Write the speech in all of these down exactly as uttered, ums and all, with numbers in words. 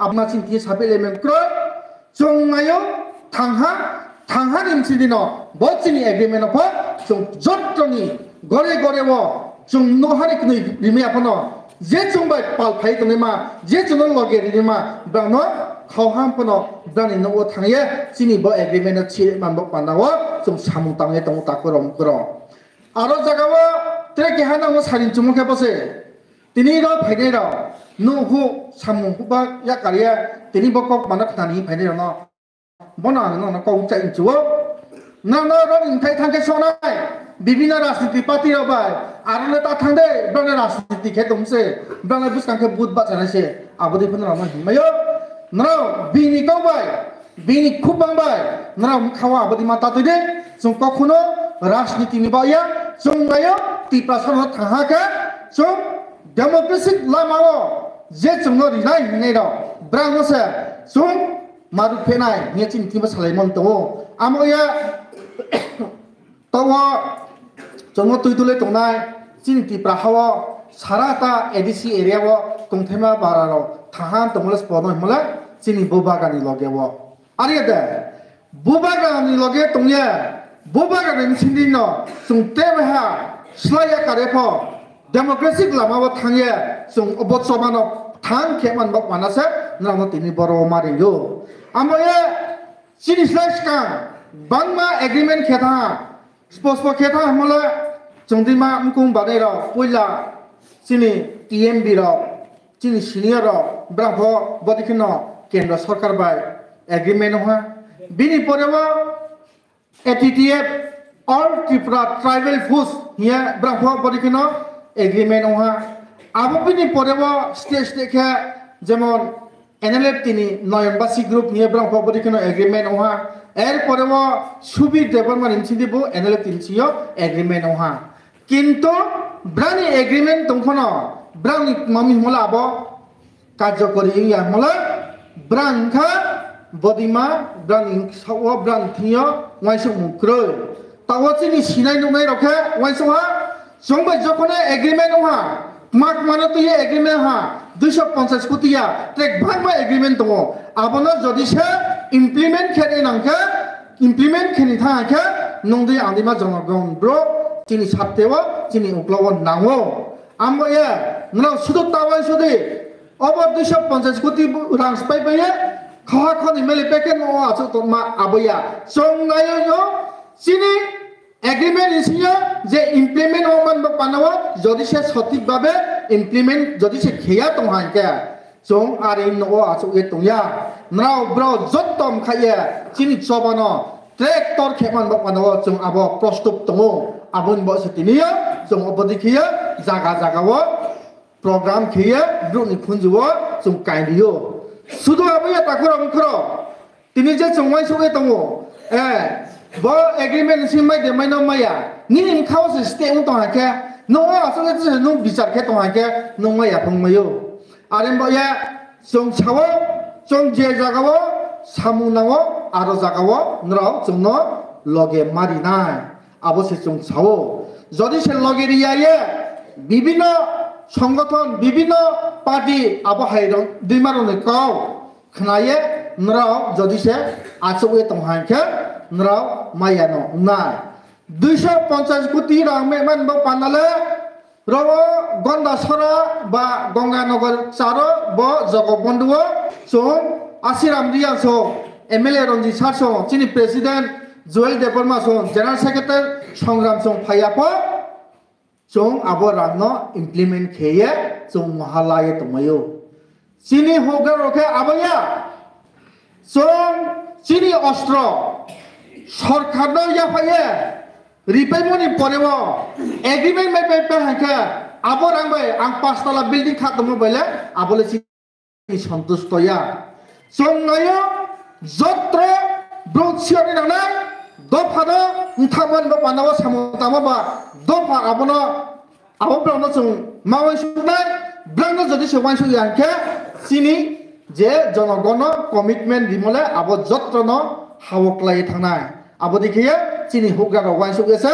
Abma chini twi sapi lemem kroi. Chwng nayo thangha, thangha ni msidi no bo chini agreement no pho chwng jottoni gore gore o chwng no hari kwnwi rimi aphano je chwng bai pal phai tongwi ma, je chwng no loge rimi ma, brang no khau ham phano brang ni nogo thangye chini bo agreement no chi man bo panda o chwng samung tangye tongo takhurok mukhurok. Aro jaga o tre keha nango saring chumung khe bose. Tini rok phainai rok, nung hu samung huba ya karya, tini bo kok mana khnani phainai rok no. Bono ang nono kok chai inchuo. Nono rok ni thai thangke sonai, bibina rajniti party rok bai, aro le ta thang de, bana rajniti khe tong se, bana buskang khe but ba chanai se, abodi phano rok no hinmayo. Nono bini kok bai, bini khubang bai, nono khawa abodi ma ta tui de, chung kokhuno rajniti ni ba ya, chung nayo, Tiprasa no thang ha khe, chung democratic lama o je chwngno rinai hinwi rok brang no se chwng maru phenai hinwi chini twibo salai man tongo. Amo ya tongo chwngno twi dulai tongnai chini Tipra hao sara ta A D C area o tongthaima bara rok thahan tongmole spono himole chini bo bagani loge o. Ari de, bubagra ni loge tongye, bubagra ni sindi no, chwng tewe ha, slaya kare pho, democratic lama o thangye, chwng obo choba no thang khe man bok mana se, nang no tini boro ma ringo. Amo ye, chini slai skang, bangma agreement khe tha, Spo spo khe tha hwnmale chwng dima mkung banai rok puila chini T M B rok chini senior rok brang pho bodi kheno kendra sarkar bai agreement wngha. Bini pore o A T T F, All Tripura Tribal Force hiya brang pho bodi kheno agreement wngha. Abo bini pore o state state khe jemon N L F T ni Noyon Basi group ni brang pho bodi kheno agreement wngha. Er pore o Subir Debbarma ni sindi bo N L F T ni sio agreement wngha. Kintu brani agreement tongkhono brang ni mami hmola abo karjokori wngya hmola brang kha bodima brang ni sao brang thio waisuk mukroi. Tawo chini sinai nuknai rok khe waisuk ha Chwng bai jokhone agreement wngha, mak mano twi agreement ha, duiso ponchas koti ya, trek bangma agreement tongo. Abono jodi se implement khe nang khe, implement khe ni thang khe, nung dui ang dima jonogon bro, chini satte o, chini uklo o nango. Ambo ye, nang sudu tawai sudi, obo duiso ponchas koti rang spai bai ye, kha kha ni mele peke no achuk tongma abo ya. Chwng nayo yo, chini Agreement ni singyo je implement wng man bo panao, jodi se sothik babe implement jodi se kheya tong hai khe, chwng ari nogo achuk ye tong ya. Nrao bro jotto mkhai ye chini chobano tractor khe man bo panao chwng abo prostup tongo. Aboni bo se tini yo chwng obodi khe ye jaga jaga o program khe ye bru ni khunju o chwng kai rio. Sudu abo ya takhoro mkhoro. Tini je chwng uaisuk ye tongo, eh, bo agreement ni simi mai de mai no maya. Nini bwkha o se stay wng tong hai khe, nwng o aswk khe se nwng bichar khe tong hai khe, nwng maya phung maio. Are bo ya chwng sao, chwng je jaga o samung nango, aro jaga o nrao chwng no loge ma rinai. Abo se chwng sao. Jodi se loge riya ye, bibinno songothon, bibinno party abo hai rok, dima rok ni kau. Khnaye nrao jodi se achuk ye tong hai khe nrao maya no wngnai. Duiso ponchas koti rang me man bo panale rogo Gondasora ba Gonganagar charo bo Jogobondhu o chwng Asiram Riya song, M L A Ranjit Sar song, chini President Joel Debbarma song, General Secretary Songram song phaiya pho. Chwng abo rangno implement khe ye chwng moha la ye tongmaio. Chini hokra rok khe abo ya. Chwng chini ostro sorkarno yaphai ye ripaimoni pore o agreement bai pai pai hai khe abo rang bai ang pachtala building kha tongmo bai le abo le chini santusto ya. Chwng nayo jotro brouh siyani nangnai dophano wngthangmani bo panao samung tangma ba dopha abono abo brokno chwng ma uansuknai, brokno jodi se uansuk ya hwnkhe chini je jonogono commitment rimole abo jotrono hao klai thangnai. Abo dikhe chini hukra rok uansuk ese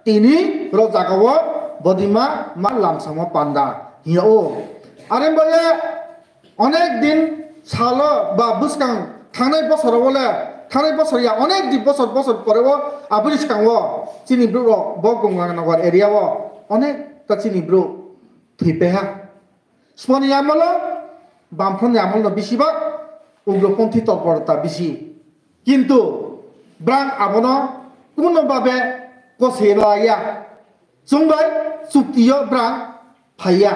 tini ro jagao bodima ma lamsamo panda hiya o. Are boye Onek din salo ba bwskang thangnai bosoro le, thangnai bosor ya, onek di bosor bosor pore o aboni swkango chini borok bo Ganganagar area o onek ta chini borok thwi peha. Siponi amolo, Bamfront ni amol no bisi ba, ugroponthi torporta bisi. Kintu brang abono kuno babe kose laya. Chwng bai chuktiyo brang phaiya.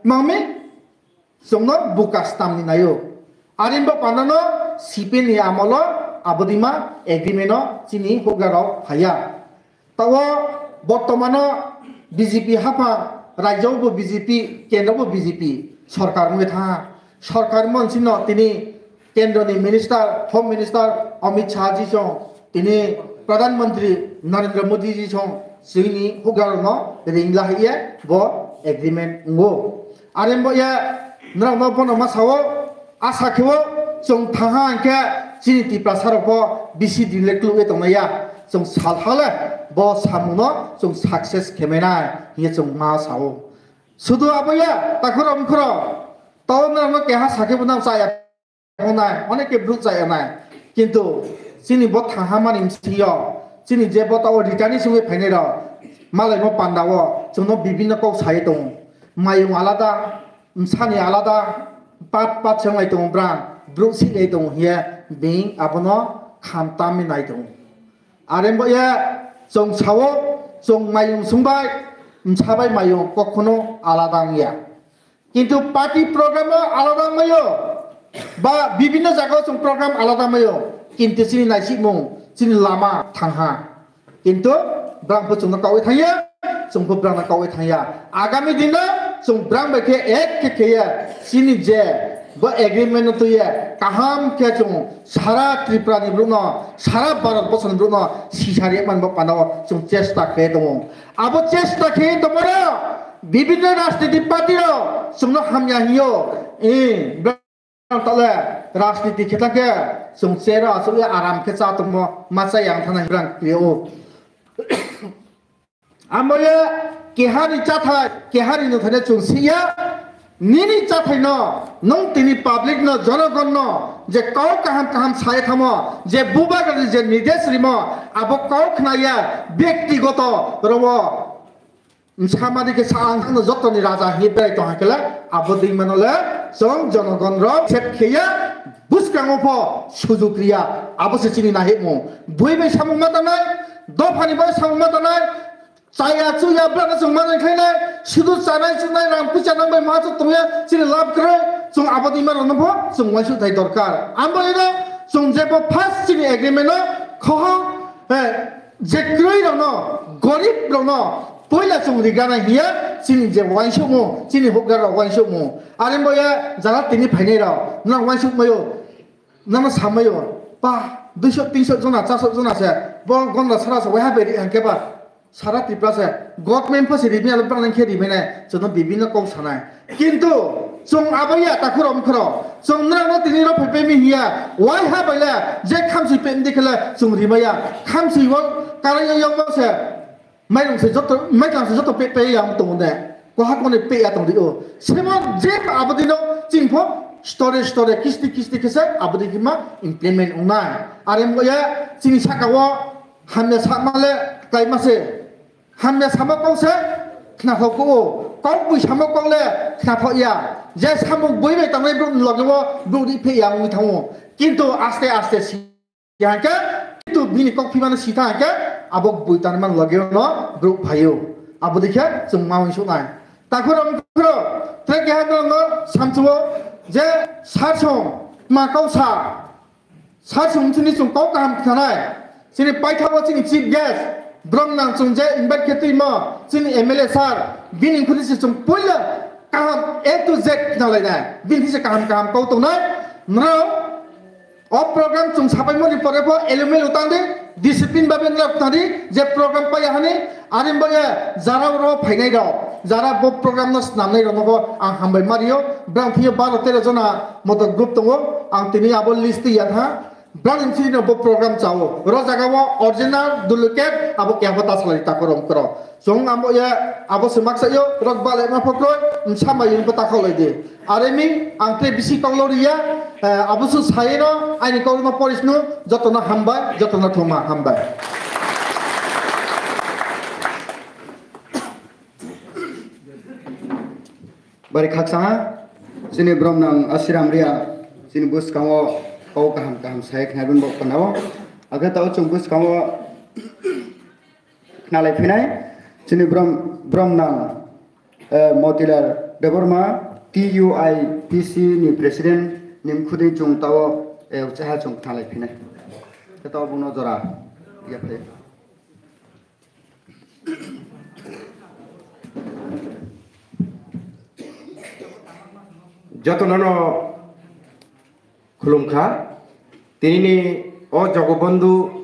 Mangmi chwngno buka stamni nayo. Arimbo pandano C P ni amolo abodima agreement no chini hugarok phaiya. Tao bortomano B J P haphang, rajyo bo B J P, kendro bo B J P sorkar wngwi tha. Sorkar monsino tini kendroni minister, home minister Amit Shah ji song, tini Pradhan Mantri Narendra Modi ji song, chini hugarno ringla hiye bo agreement ngo. Are bo ye norokno bono ma sao, asa khewo chwng thaha hwnkhe chini Tiprasa rokbo bisi din le kluwi tongnaiya. Chwng salhale bo samungno chwng success khemenai hiye chwng ma sao. Sudu aboya takhoro mkhoro tao norokno keha sakhe bo nang chaya nai, onek ke bru chaya nai. Kintu chini bo thaha mani msiyo chini je bo tao ritani sungwi phainai rok malai mo pandao chwngno bibinno kok sai tongo. Mayung alada, msani alada, pat pat swnglai tongo brang, bru silai tongo hiye bing abono kham tamwi nai tongo. Are bo ye chwng sao, chwng mayung sungbai, msa bai mayung kokhono alada wngya. Kintu party program o alada wngmaio, ba bibinno jaga o chwng program alada wngmaio, kintu chini naisikmung, chini lama thangha. Kintu brang bo chwngno kaui thangya, chwng bo brangno kaui thangya. Agami dino chwng brang bai khe ek khe kheye chini je bo agreement no tuye kaham khe chwng sara Tripura ni borokno, sara Bharat borsoni borokno sisari man bo panao chwng chesta khe tongo. Abo chesta khe tongo bibinno rajniti party rok chwngno hamya hiyo. Eh, Tale rajniti khe thangkhe chwng chero aswk aram khe cha tongmo ma cha yang thana hibrang priyo. Amole kehani chathai, kehani nungthane chwng siya, nini chathai no, nung tini public no, jonogon no, je kau kaham kaham sai thamo, je bubagrani je nidesh rimo, abo kau khnaya, byaktigoto rowo. Msa madi khe sa ang thangno jotoni raja hwnwi berai tong hakhe le, abo dwi mano le chwng jonogon rok sep khe ya, bwskango pho sujuk riya, abo se chini nahikmung. Bui bai samung ma tanai, dophani bai samung ma tanai, chaya chuya bwlano chwng manwi khlainai, sudu chanai chunai rang puisa nang bai ma chwng tongya, chini lab kwrwi, chwng abo dwi mano no pho chwng uansuk thai dorkar. Abo ino chwng jebo first chini agreement no khohang, eh, je kwrwi rokno, gorib rokno poila chwng rigana hiya, chini je uansukmung, chini hukgar rok uansukmung. Are boya jara tini phainai rok, nang uansuk mayo, nang samayo, pa, duiso, tinso jona, charso jona se, bo gonda sara se, waiha beri hangke ba, sara Tripura se, government pho se rimi alo bang khe rimi nai, chwngno bibinno kok sanai. Kintu chwng abo ya takhurok mkhorok, chwng norokno tini rok phai pemi hiya, waiha baila je khamsui pemdi khela chwng rimaya, khamsui o karai o yokma se, mairung se joto, maitang se joto pe, pe yang tongo de, kohak mone pe ya tong rio. Sebo je abodino chini pho story story kisti kisti khese abodi khima implement ongnai. Are mo ya chini saka o hamya sama le kaima se. Hamya samo kok se khnathok o, kok bui samo kok le khnathok ya. Je samung bui bai tangnai borok ni loge o borok ri phe ya wngwi thango. Kintu aste aste si hangke, kintu bini kok phimani si tha hangke, abo bui tanman loge no borok phaio. Abo dikhe chwng ma wngwi suknai. Takhurok mkhurok, tre keha borok no samchuo je sar song ma kok sa. Sar song chini chwng kok kaham khnanai. Chini paithago chini chief guest, brom nang chwng je invite khe twimo, chini M L A sir, bini phuri se chwng puila kaham A to Z khnalainai. Bini se kaham kaham kok tongnai. Nrao, o program chwng sapai mani pore pho elumelu tangdi, discipline babe nrao tangdi, je program paya hani, Arim bo ye jara oro phainai rok, jara bo program no snamnai rok no bo ang hambai mario. Brang phiyo baro tero jona moto group tongo, ang tini abo list ya tha. Brani sini bo program chao. Ro jaga o original duplicate abo keha bo ta salai ta korom koro. Chwng amo ya abo se maksa yo rok bale ma pokro msa ma yung pata kholai di. Are mi ang te bisi kong lo riya, eh, abo su sai no ani kong ma polis nu joto no hambai, joto no thoma hambai. Bari khaksa ha, chini brom nang Asiram Ria, chini bwskango kau kaham kaham sai khnai bini bo khwnao. Akhe tao chwng bwskango khnalai phinai, chini brom, brom nang, eh, Motilal Debbarma, T U I P C ni president ni mkhudui chwng tao, eh, uchaha chwng khnalai phinai. Khe tao bungno jora yaphai. Jotono no khulumkha. Tinini o Jogobondhu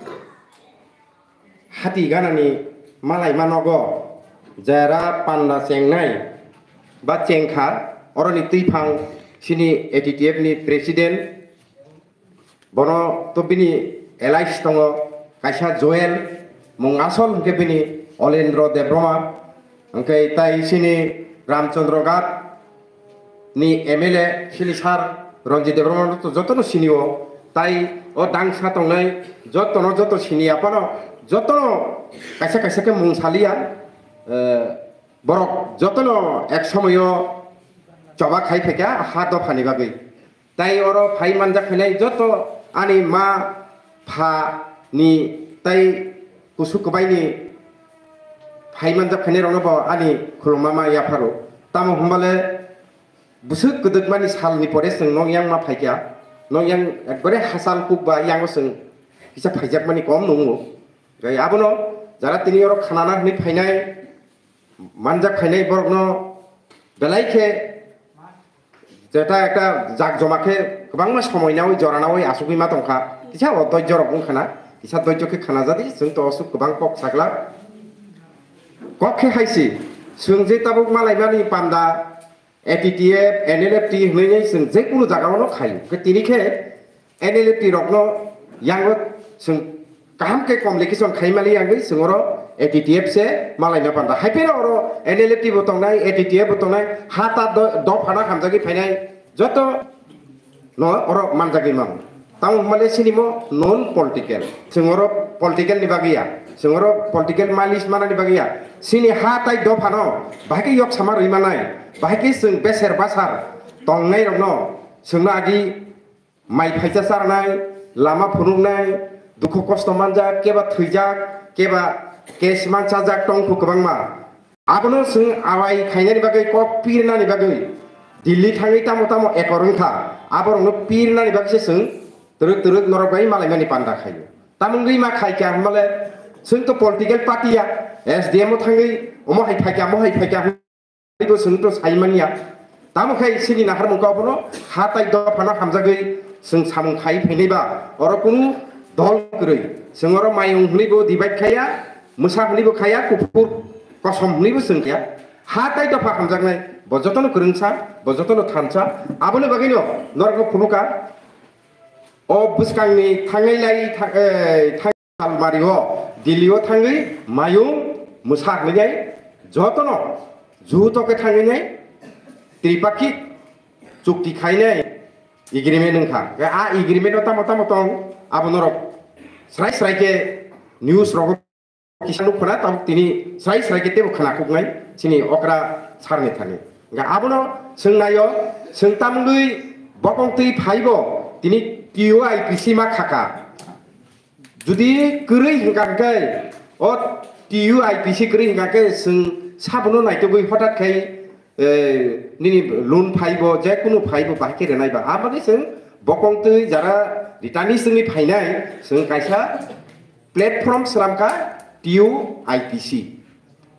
hati ganani malaima nogo jera panda chengnai ba chengkha, oroni twiphang sini A T T F ni president. Bono to bini allies tongo, kaisa Joel, mung asol hwnkhe bini Olendro Debbarma, hwnkhe tai sini Ramchandra Ghat ni M L A sini sir Ranjit Debbarma to jotono sinio, tai o dangsa tongnai jotono joto sini aphano jotono kaisa kaisa khe mung salia, eh, borok jotono ek somoyo choba khai phaikha ha dophani bagwi. Tai oro phai manjak khainai joto ani ma pha ni tai kusu kwbai ni phai manjak khainai rokno bo ani khulumma ma yapharo. Tamo hwnbale bwswk kwdwkmani salni pore chwng nong yang ma phaikha, nong yang ekbare hachal kuk ba yango chwng kisa phaijakmani kom nungo. Gai abono jara tini oro khanana hwnwi phainai, manjak khainai borokno belai khe jeta ekta jak joma khe kwbangma somoi nawi jora nawi asugwi ma tongkha. Kisa o doijjo rok wngkha na, kisa doijjo khe khana jadi, chwng to aswk kwbang kok sagla. Kok khe hai si, chwng je tabuk malaimani panda A T T F, N L F T hwnwi chwng je kunu jaga o no khaio. Khe tini khe N L F T rokno yango chwng kaham khe communication khai mali yangwi chwng oro A T T F se malai na panda. Hai phano oro N L F T bo tongnai, A T T F bo tongnai, ha ta do, do phana hamjagwi phainai joto no oro manjagwi mano. Tamo hwnmale sini mo non political. Chwng oro political ni bagwi ya. Chwng oro political mileage manani bagwi ya. Sini ha tai do phano bahai khe yok sama rwi manai. Bahai khe chwng beser basar tongnai rokno chwngno agi mai phaisa charnai, lama phunuknai, dukhu kosto manjak, keba thwijak, keba case manchajak tongkhu kwbangma. Abono chwng awai khainani bagwi, kok pirnani bagwi Delhi thangwi tamo tamo ekor wngkha, aborokno pirnani bagwi se chwng twrwk twrwk norok bai malaimani panda khaio. Tamo wngwi ma khaikha hwnbale chwng to political party ya, S D M o thangwi omo hai phaikha, omo hai phaikha. Bo chwng to sai manya. Tamo khai chini naharmung kok bono ha tai dophano hamjagwi chwng samung khai phainai ba, oro kunu dol kwrwi. Chwng oro mayung hwnwi bo divide khaya, mwsa hwnwi bo khaya, kuphur kosom hwnwi bo chwng khaya. Ha tai dopha hamjaknai, bo jotono kwrwngsa, bo jotono thansa. Aboni bagwino norokno phunukha, o bwskangni thangnai lai tha-, eh, thang-, Salmari o, Delhi o thangwi mayung mwsa hwnwi jotono juto khe thangwi nai Tripakhi chukti khainai agreement wngkha. Khe a agreement o tamo tamo tong abo norok srai srai khe news rogo kisa nuk khna, tabuk tini srai srai khe tebo khna kuknai chini okra sir ni thani. Hwnkhe abono chwng naio, chwng tamungwi bokong twi phaibo tini T U I P C ma khaka. Judi kwrwi hwnkha hwnkhe o T U I P C kwrwi hwnkha khe chwng sabono naitugwi hothat khai, eh, nini loan phaibo, je kunu phaibo bahai khe renai ba. Aboni chwng bokong twi jara returnees chwngni phainai chwng kaisa platform slamkha T U I P C.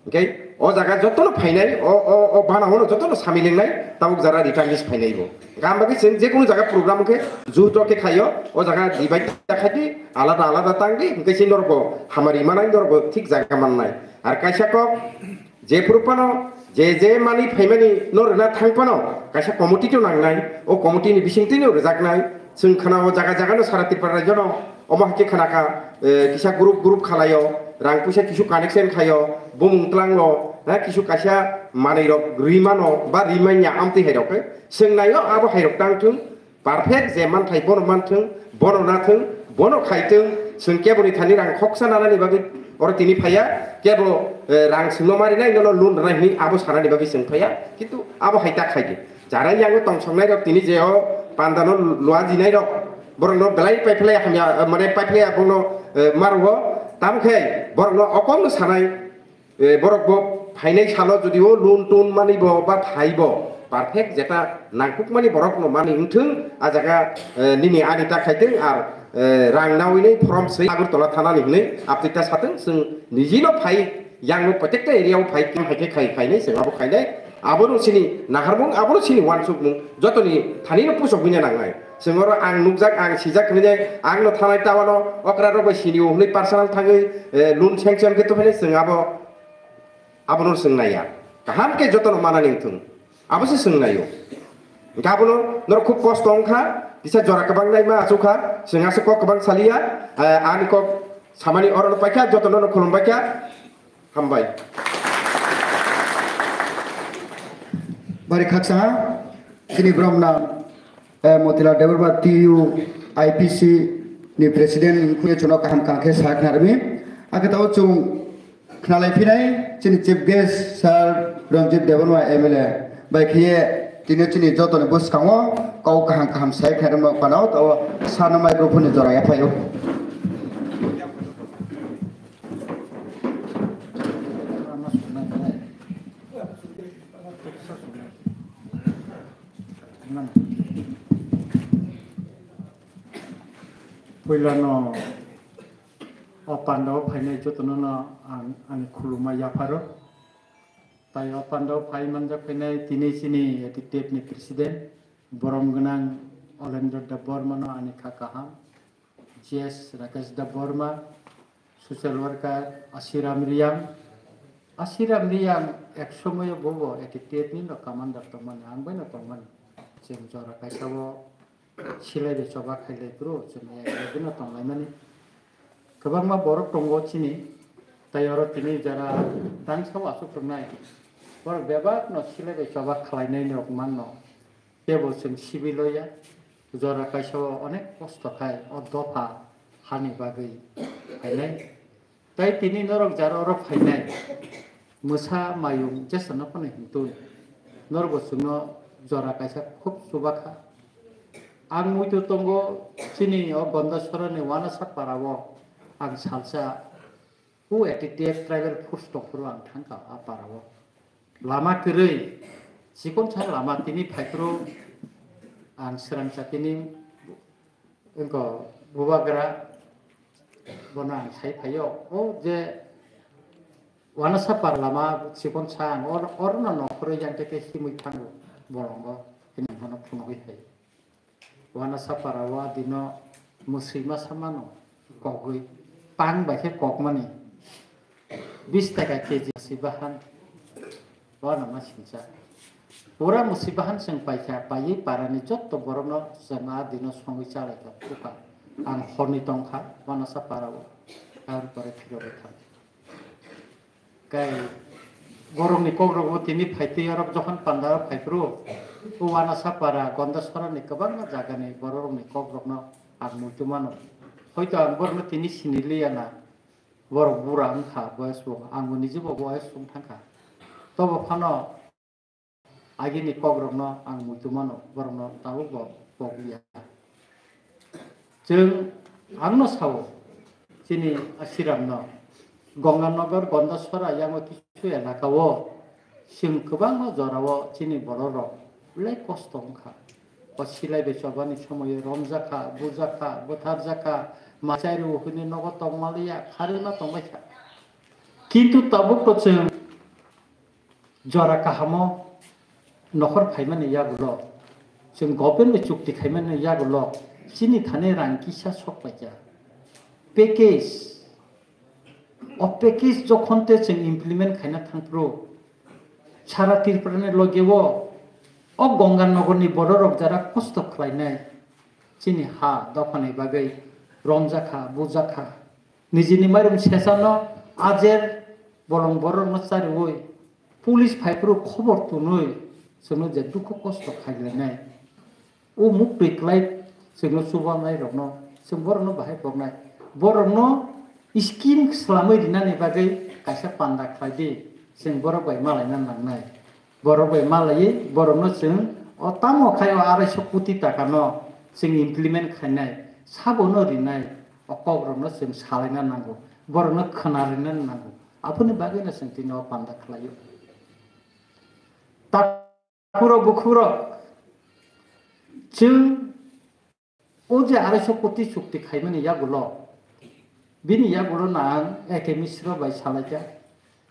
Hwnkhe o jaga jotono phainai, o, o, o bana hono jotono sami lengnai, tabuk jara returnees phainai bo. Hwnkhe ang bagwi chwng je kunu jaga program khe juto khe khaio, o jaga divide ta khaidi, alada alada tangdi, hwnkhe se norok bo hamari manai, norok bo thik jaga mannai. Ar kaisa kok, jephuru phano, je je mani phaimani no rwna thang phano, kaisa committee to nangnai, o committee ni bisingtwi no rwjaknai, Chwng khana o jaga jaga no sara Tripura rajyo no omo hai khe khana kha, eh, kisa group group khalaio, rang puisa kisu connection khaio, bumung tlango, ha, kisu kaisa manwi rok rwi mano ba rwi manya amtwi hai rok khe chwng naio abo hai rok tang thung, perfect je manthai bono manthung, bono nathung, bono khaithung, chwng keboni thani rang khoksa nanani bagwi oro tini phaiya, kebo, eh, rang chwngno marinai nono loan rwnai hwnwi abo sanani bagwi chwng phaiya, kintu abo hai ta khaidi. Jara yango tongsoknai rok tini je o panda no lua jinai rok, borok no belai paiphlai hamya, mane paiphlai abong no, eh, marugo, tam khe borok no okong no sanai, eh, borok bo phainai salo jodi o loan ton mani bo ba phai bo perfect jeta nangkuk mani borok no mani wngthung a jaga, eh, nini ani ta khaithung ar, eh, rang nawi nai form swi Agartala thanani hwnwi aptwi ta satung chwng niji no phai. Yang no protekta area o phai kim hai khe khai khainai chwng abo khainai. Abo no chini naharmung, abo no chini wansukmung, jotoni thani no pusok bini nangnai. Chwng oro ang nukjak, ang sijak hinwi ang no thanai tawa no okra rok bai sini o hwnwi personal thangwi, eh, loan sanction khe to phainai chwng abo, abo no chwng naiya. Kaham khe joto no manani wngthung. Abo se chwng naio. Hwnkhe abo no norok khub kosto wngkha, kisa jora kwbang naima achukha, chwng aswk kok kwbang saliya, eh, ani kok samani oro no paikha, joto no khulumbaikha. Hambai. Bari khaksa, chini bromna, eh, Motilal Debbarma T U I P C ni president wngkhe chuno kaham kaham khe sa khnarmi. Akhe tao chung khnalai phinai chini chief guest sir Ranjit Debbarma M L A bai khiye tini chini joto ni bwskango kok kaham kaham sai khnarma panao tao sir no microphone ni jora yaphaio. Puilano o pandao phainai jotono no ang ani khuluma yapharo. Tai o pandao phai manjak phainai tini chini A T T F ni president borom gwnang Olendra Debbarma no ani kha kaham. G S Rakesh Debbarma, social worker Asiram Riyang. Asiram Riyang ek somoyo bobo A T T F ni no commander tongmani, ang bai no tongmani. Chwng jora kaisa o silai bai choba khailai phuru chwng ek bai no tonglaimani. Kwbangma borok tongo chini, tai oro tini jara tangsa o aswk tongnai. Borok bebak no silai bai choba khlainai rok manno. Tebo chwng sibiloya, jora kaisa o onek kosto khai o dopha hani bagwi phainai. Tai tini norok jara oro phainai, mwsa mayung jesano phano hintun, norokbo chwngno jora kaisa khub chubakha. Ang muitu tongo chini o Gondasora ni Wanasa para o ang salsa. O A T T F tribal force tongphuru ang thangkha a para o. Lama kwrwi, chikonsa lama tini phaiphuru ang swrangsa tini wngkha bubagra bono ang sai phaio. O je Wanasa para lama chikonsa ang or-, orno nokhorwi yang teke himwi thango bolongo hinwi bono phunugwi phaio. Wanasa para o adino mwswi masa mano kogwi pang bai khe kokmani bis taka K G mwswi bahan. Wano ma sinsa. Pura mwswi bahan chwng paikha, paiwi parani jotto borokno chwng adino songwi chalaikha, phukha. Ang horni tongkha Wanasa para o. Aboni pore phirogwi thang. Kai borokni kokrokbo tini phaitwi orok jokhon pandao phaiphuru, o Wanasa para, Gondasora ni kwbangma jagani bororokni kokrokno ang muitu mano. Hoito ang borokno tini siniliya na, borok bura wngkha, boyes bo, angbo nijebo boyes wng thangkha. Tobo phano agini kokrokno ang muitu mano, borokno tabukbo pokliya. Chwng angno sao, chini Asiramno, Gonganagar, Gondasora yango kisu elaka o, chwng kwbangma jora o chini bororok belai kosto wngkha. O silai bai chobani somoyo romjakha, bujakha, bwtharjakha, machai rw hwnwi nogo tongmaliya, kharwi ma tongbaikha. Kintu tabukbo chwng jora kahamo nokhor phaimani yagulo, chwng government bai chukti khaimani yagulo, chini thani rang kisa sok paikha. Package, o package jokhon te chwng implement khaina thangphuru, sara Tripura ni loge o, o Gonganagar ni bororok jara kosto khlainai, chini ha dophani bagwi romjakha, bujakha. Nijini mairum sesano ajer bolong borokno chariwi police phaiphuru khobor twnwi chwngno je dukhu kosto khailainai. O muktwi klai chwngno chubanai rokno, chwng borokno bahai koknai. Borokno scheme swlamwi rinani bagwi kaisa panda khlai di, chwng borok bai malaina nangnai. Borok bai malaiwi borokno chwng o tamo khai o arai so koti taka no chwng implement khainai, sabono rinai, o kok rokno chwng salaina nango, borokno khwna rina nango. Aboni bagwi no chwng tini o panda khlaio. Takhurok bukhurok, chwng o je arai so koti chukti khaimani yagulo, bini yagulo no ang A K Misra bai salaikha.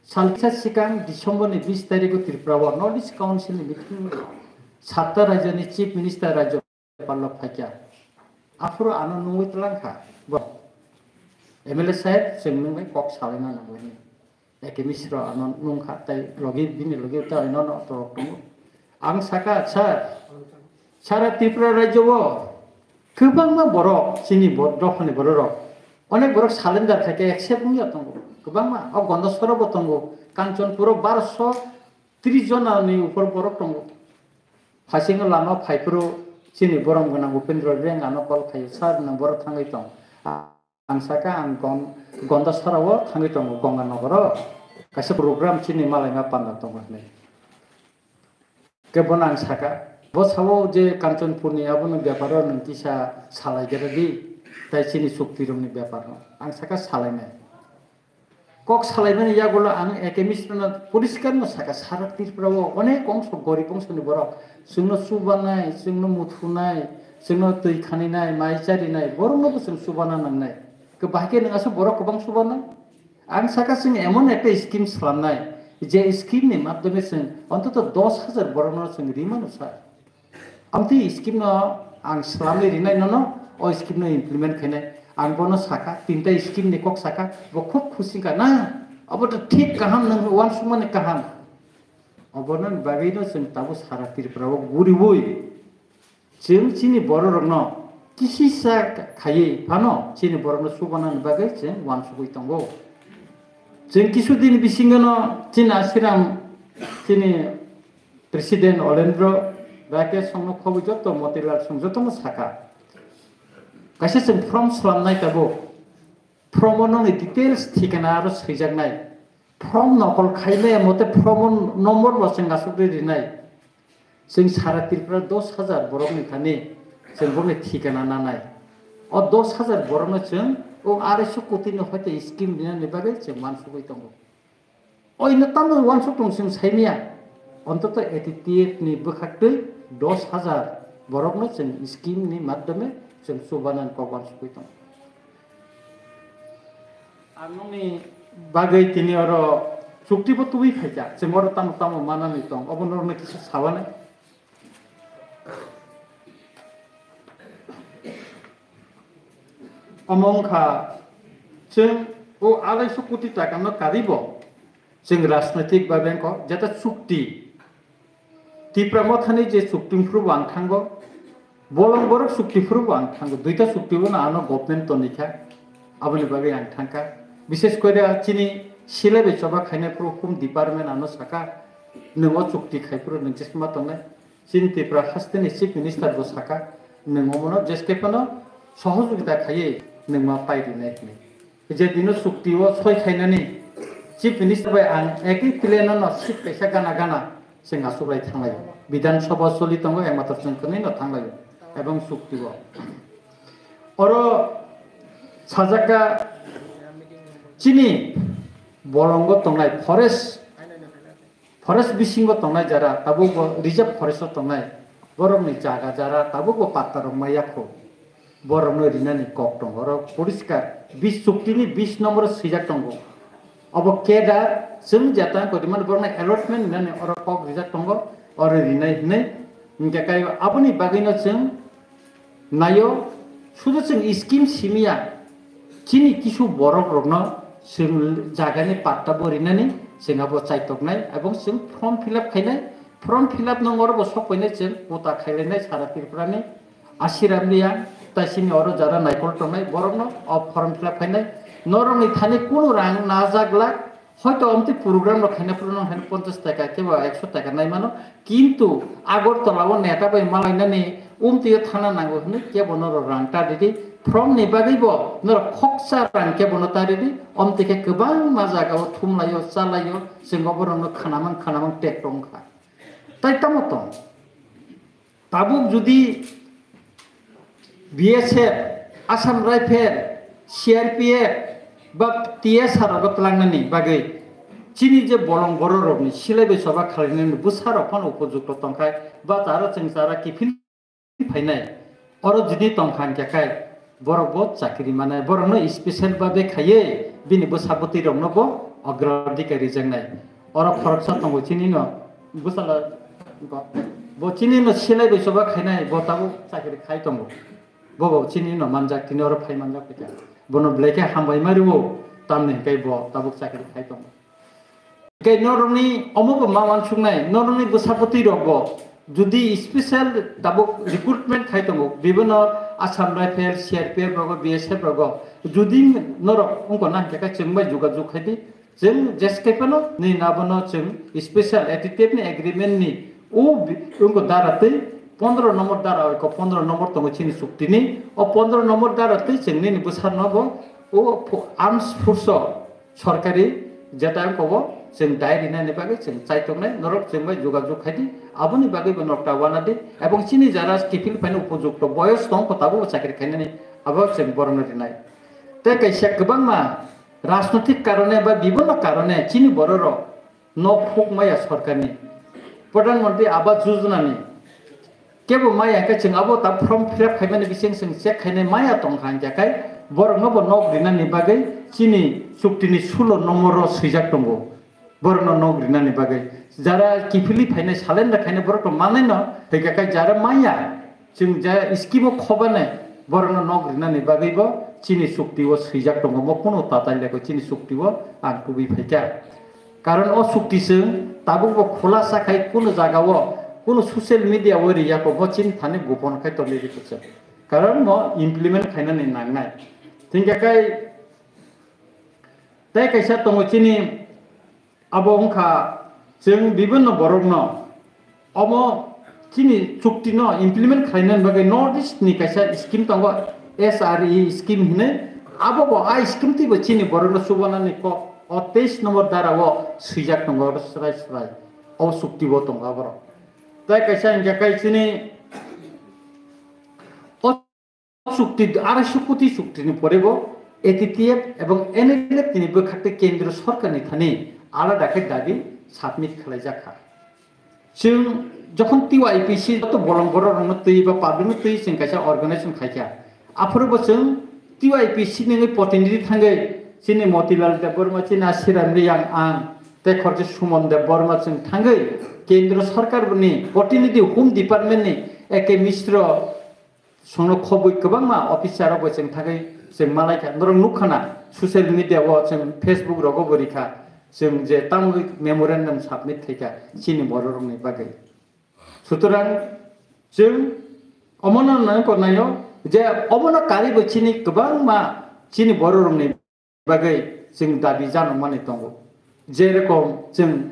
Salsa sikang December ni bis tarikh o Tripura o North East Council ni meeting satta rajyoni Chief Minister rajyapal rok phaikha. Aphuru ano nungwi twlangkha bo M L A saheb, chwng nwng bai kok salaina nangwi. A K Misra ano nungkha tei logi bini logi tei nono torok tongo. Ang saka, sir, sara Tripura rajyo o kwbangma borok, chini bo-, dophani borok rok, onek borok surrender khai khe accept wngya tongo. Kwbangma o Gondasora bo tongo, Kanchanpur o barosho tris jona ni upor borok tongo. Phasingo lama phaiphuru chini borom gwnang Upendra Reang ano call khaio, "Sir, nwng boro thangwi tong." Ang saka ang Gon-, Gondasora o thangwi tongo, Ganga Nogor o kaisa program chini malaima panda tongo hinwi. Khe bono ang saka, bo sao je Kanchanpur ni abono bepar o nwng kisa salai gere di, tai chini chukti rok ni bepar no. Ang saka salainai. Kok salaimani yagulo ang A K Misra no poriskar no saka, sara Tripura o onek ongso, gorib ongso ni borok chwngno chubanai, chwngno muthunai, chwngno twi khaninai, mai charinai, borokno bo chwng chubana nangnai. Khe bahai khe nwng aswk borok kwbang chubanai? Ang saka chwng emon ekta scheme swlamnai, je scheme ni madhyome chwng ontoto dos hajar borokno chwng rimano sa. Amtwi scheme no ang swlamwi rinai nono, o scheme no implement khainai. Ang bono saka, tinta scheme ni kok saka, bo khub khusi wngkha na, obo to thik kaham, nwng uansukmani kaham. Obono bagwi no chwng tabuk sara Tripura o guriwi chwng chini borok rokno kisisa khaiwi phano chini borok no chubanani bagwi chwng uansugwi tongo. Chwng kisu din bisingo no chini Asiram, chini President Olendro Rakesh songno khobwi joto Motilal song jotono saka. Kaisa chwng form swlamnai tabuk. Form o nokni details thikana aro swijaknai. Form nokol khaimaya mote form o number bo chwng aswk rinai. Chwng sara Tripura dos hajar borokni thani chwng bokni thikana nanai. O dos hajar borokno chwng o arai so koti ni hoite scheme rinani bagwi chwng uansugwi tongo. Oino tamo uansuk tong chwng saimaya. Ontoto A T T F ni bwkhaktwi dos hajar borokno chwng scheme ni madhyome chwng chubanani kok uansugwi tongo. Ang nokni bagwi tini oro chukti bo tubui phaikha, chwng oro tamo tamo manani tong, obo norokno kisa sabanai. Omo wngkha, chwng o arai so koti taka no karibo chwng rajnoitik bai bengkho jeta chukti Tipra Mothani je chukti phuru bo ang thango, bolong borok chukti phuru bo ang thango, duita chukti bono ano government tonikha, aboni bagwi ang thangkha. Bishes kore chini silai bai choba khainai phuru home department ano saka, nwng o chukti khai phuru nwng chesma tongnai. Chini Tripura hasteni Chief Minister bo saka, nwng omono jeske phano sohojogita khaiwi nwng ma pai rinai hinwi. Je dino chukti o soi khainani Chief Minister bai ang ekwi plan no seat kaisa gana gana chwng aswk lai thanglaio. Bidhan Sabha choli tongo, ekmatro chwng kwnwi no thanglaio ebong chukti o. Oro sajak kha chini bolongo tongnai forest Forest bisingo tongnai jara tabukbo reserve forest o tongnai borokni jaga jara tabukbo patta rok maya kho. Borokno rinani kok tongo, oro poriskar bis chukti ni bis nombor o swijak tongo. Obo kedar chwng jeta koimani borokno allotment rinani oro kok rijak tongo, oro rinai hinwi. Hinkhe kaibo aboni bagwino chwng naio, sudu chwng scheme simiya, chini kisu borok rokno chwng jagani patta bo rinani chwng abo chaitoknai, ebong chwng form fill up khainai, form fill up nong oro bo sok painai chwng kota khailainai sara Tripura ni Asiram Reang, Tai sini oro jara naikol tongnai, borokno o form fill up khainai. Norokni thani kunu rang najak glak, hoito omtwi program rok khaina phuru nong khaina ponchash taka kebo ekso taka nai mano, kintu Agartala o neta bai malainani umtwi o thana nango hwnwi kebo norok rang ta ridi, form ni bagwi bo norok khoksa rang kebo no ta ridi, omtwi khe kwbangma jaga o thumlaio, chalaio, chwng oborokno khanamang khanamang tek tong kha. Tai tamo tong? Tabuk jodi B S F, Assam Rifle, C R P F ba T S R rogo tlangnani bagwi chini je bolong borok rokni silai bai choba khalainani bwsa rok phano upojukto tongkhai ba chara chwng chara kiphil phainai oro jodi tongkha hwnkhe khai borok bo chakri manai borokno special babe khaiwi bini bwsa bwtwi rokno bo agrodhikar rijaknai. Oro khoroksa tongo chini no bwsala bo chini no silai bai choba khainai bo tabuk chakri khai tongo. Bo bo chini no manjak tini oro phai manjak phaikha. Bono belai khe hambai ma rwo tamni hwnkhe bo tabuk chakri khai tongo. Hwnkhe norokni omo bo ma wansuknai norokni bwsa bwtwi rok bo jodi special tabuk recruitment khai tongo bibino Assam Rifle, C R P F rogo, B S F rogo jodi norok wngkha na hwnkhe chwng bai jogajog khai di. Chwng jeskepeno nini abono chwng special A T T F ni agreement ni o bi-, wngkha dara twi pondro nombor dara oiko pondro nombor tongo chini chukti ni o pondro nombor dara twi chwng nini bwsarno bo o fo-, arms force o sorkari jeta wngkha o chwng dai rinani bagwi chwng chaitongnai norok chwng bai jogajog khai di aboni bagwi bo norok ta wana di ebong chini jara kiphil phaino upojukto boyos tong kho tabuk bo chakri khainani abo chwng borokno rinai tei kaisa kwbangma rajnotik karone ba bibhinno karone chini bororok nok phuk maya sorkarni Pradhan Mantri Awas Yojana ni kebo maya khe chwng abo ta form fill up khaimani bising chwng check khainai maya tongkha hwnkhe khai borokno bo nok rinani bagwi chini chukti ni sulo nombor o swijak tongo borokno nok rinani bagwi jara kiphilwi phainai salendra khainai borok to manai no hwnkhe khai jara maya Chwng je scheme o khobani borokno nok rinani bagwi bo chini chukti o swijak tongo, mo kunu tatai leko chini chukti o ang tubui phaikha. Karon o chukti chwng tabuk bo khulasa khai kunu jaga o kunu social media o riyako bo chini thani gopon khai tongwi rikha chwng. Karon mo implement khainani nangnai. Thingkha khai tei kaisa tongo chini Abo wngkha chwng bibinno borokno omo chini chuktino implement khlainani bagwi North East ni kaisa scheme tongo, S R E scheme hinwi. Abo bo a scheme twibo chini borokno chubanani kok o teis nombor dara o swijak tongo, oro srai srai o chukti bo tongo aborok. Tai kaisa hwnkhe kai chini o chukti, arai sho koti chukti ni pore bo A T T F ebong N L F ni bwkhak tei kendro sorkar ni thani alada khe dabi submit khlai jak kha. Chwng jokhon T Y P C joto bolong borok rokno twi ba public no twi chwng kaisa organization khai kha. Aphuru bo chwng T Y P C ni wngwi protinidhi thangwi chini Motilal Debbarma, chini Asiram Riyang ang tei khoroksa Suman Debbarma chwng thangwi kendro sorkar ni protinidhi Home Department ni A K Mishra Songno khobwi kwbangma officer rok bai chwng thangwi chwng malaikha. Norok nukkha na social media o chwng Facebook rogo bo rikha. Chwng je tamo memorandum submit khaikha chini borok rokni bagwi. Sutorang chwng omono nang konayo je omono karibo chini kwbangma chini borok rokni bagwi chwng dabi janokmani tongo. Jerokom chwng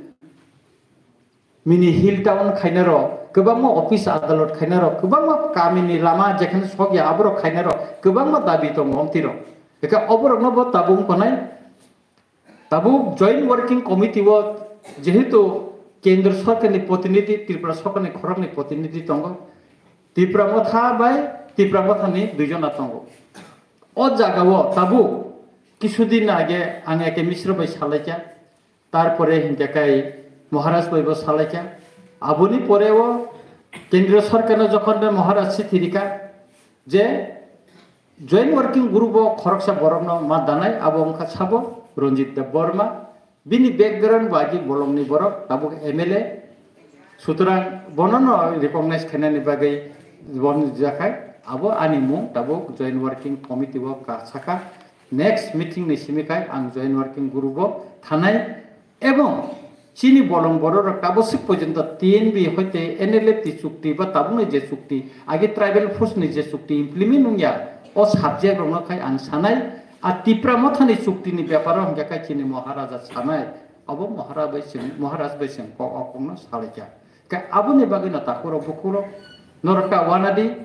mini hill town khainaro, kwbangma office adalot khainaro, kwbangma kamini lama jekheno sokya aborok khainaro, kwbangma dabi tongo omtiro. Eka oborokno bo tabuk wngkhanai, tabuk joint working committee o jehetu kendro sorkarni protinidhi, Tripura sorkarni khoroknwi protinidhi tongo, Tipra Motha bai Tipra Mothani duijona tongo. O jagao tabuk kisudin age ang A K Mishra bai salaikha, tarpore hinkhe kai Maharaj bai bo salaikha. Aboni pore o kendriyo sorkarno jokhon be Maharaj chithi rikha je joint working group o khoroksa borokno ma danai, abo wngkha sabo Ranjit Debbarma. Bini background bo agi bolongni borok, tabuk M L A. Sutorang bonono recognize khainani bagwi bon jakhai, abo ani mung tabuk joint working committee o ka sakha. Next meeting ni simi khai ang joint working group o thanai ebong Chini bolong borok rok tabuk swk porjonto T N B hoite N L F T chukti ba tabukni je chukti, agi tribal force ni je chukti implement wngya, o subject rokno khai ang sanai, a Tipra Mothani chukti ni beparo hwnkhe khai chini Maharaja sanai, obo Maharaja bai chwng, Maharaj bai chwng kok o kokno salaikha. Khe aboni bagwino takhurok bukhurok norok ta wanadi,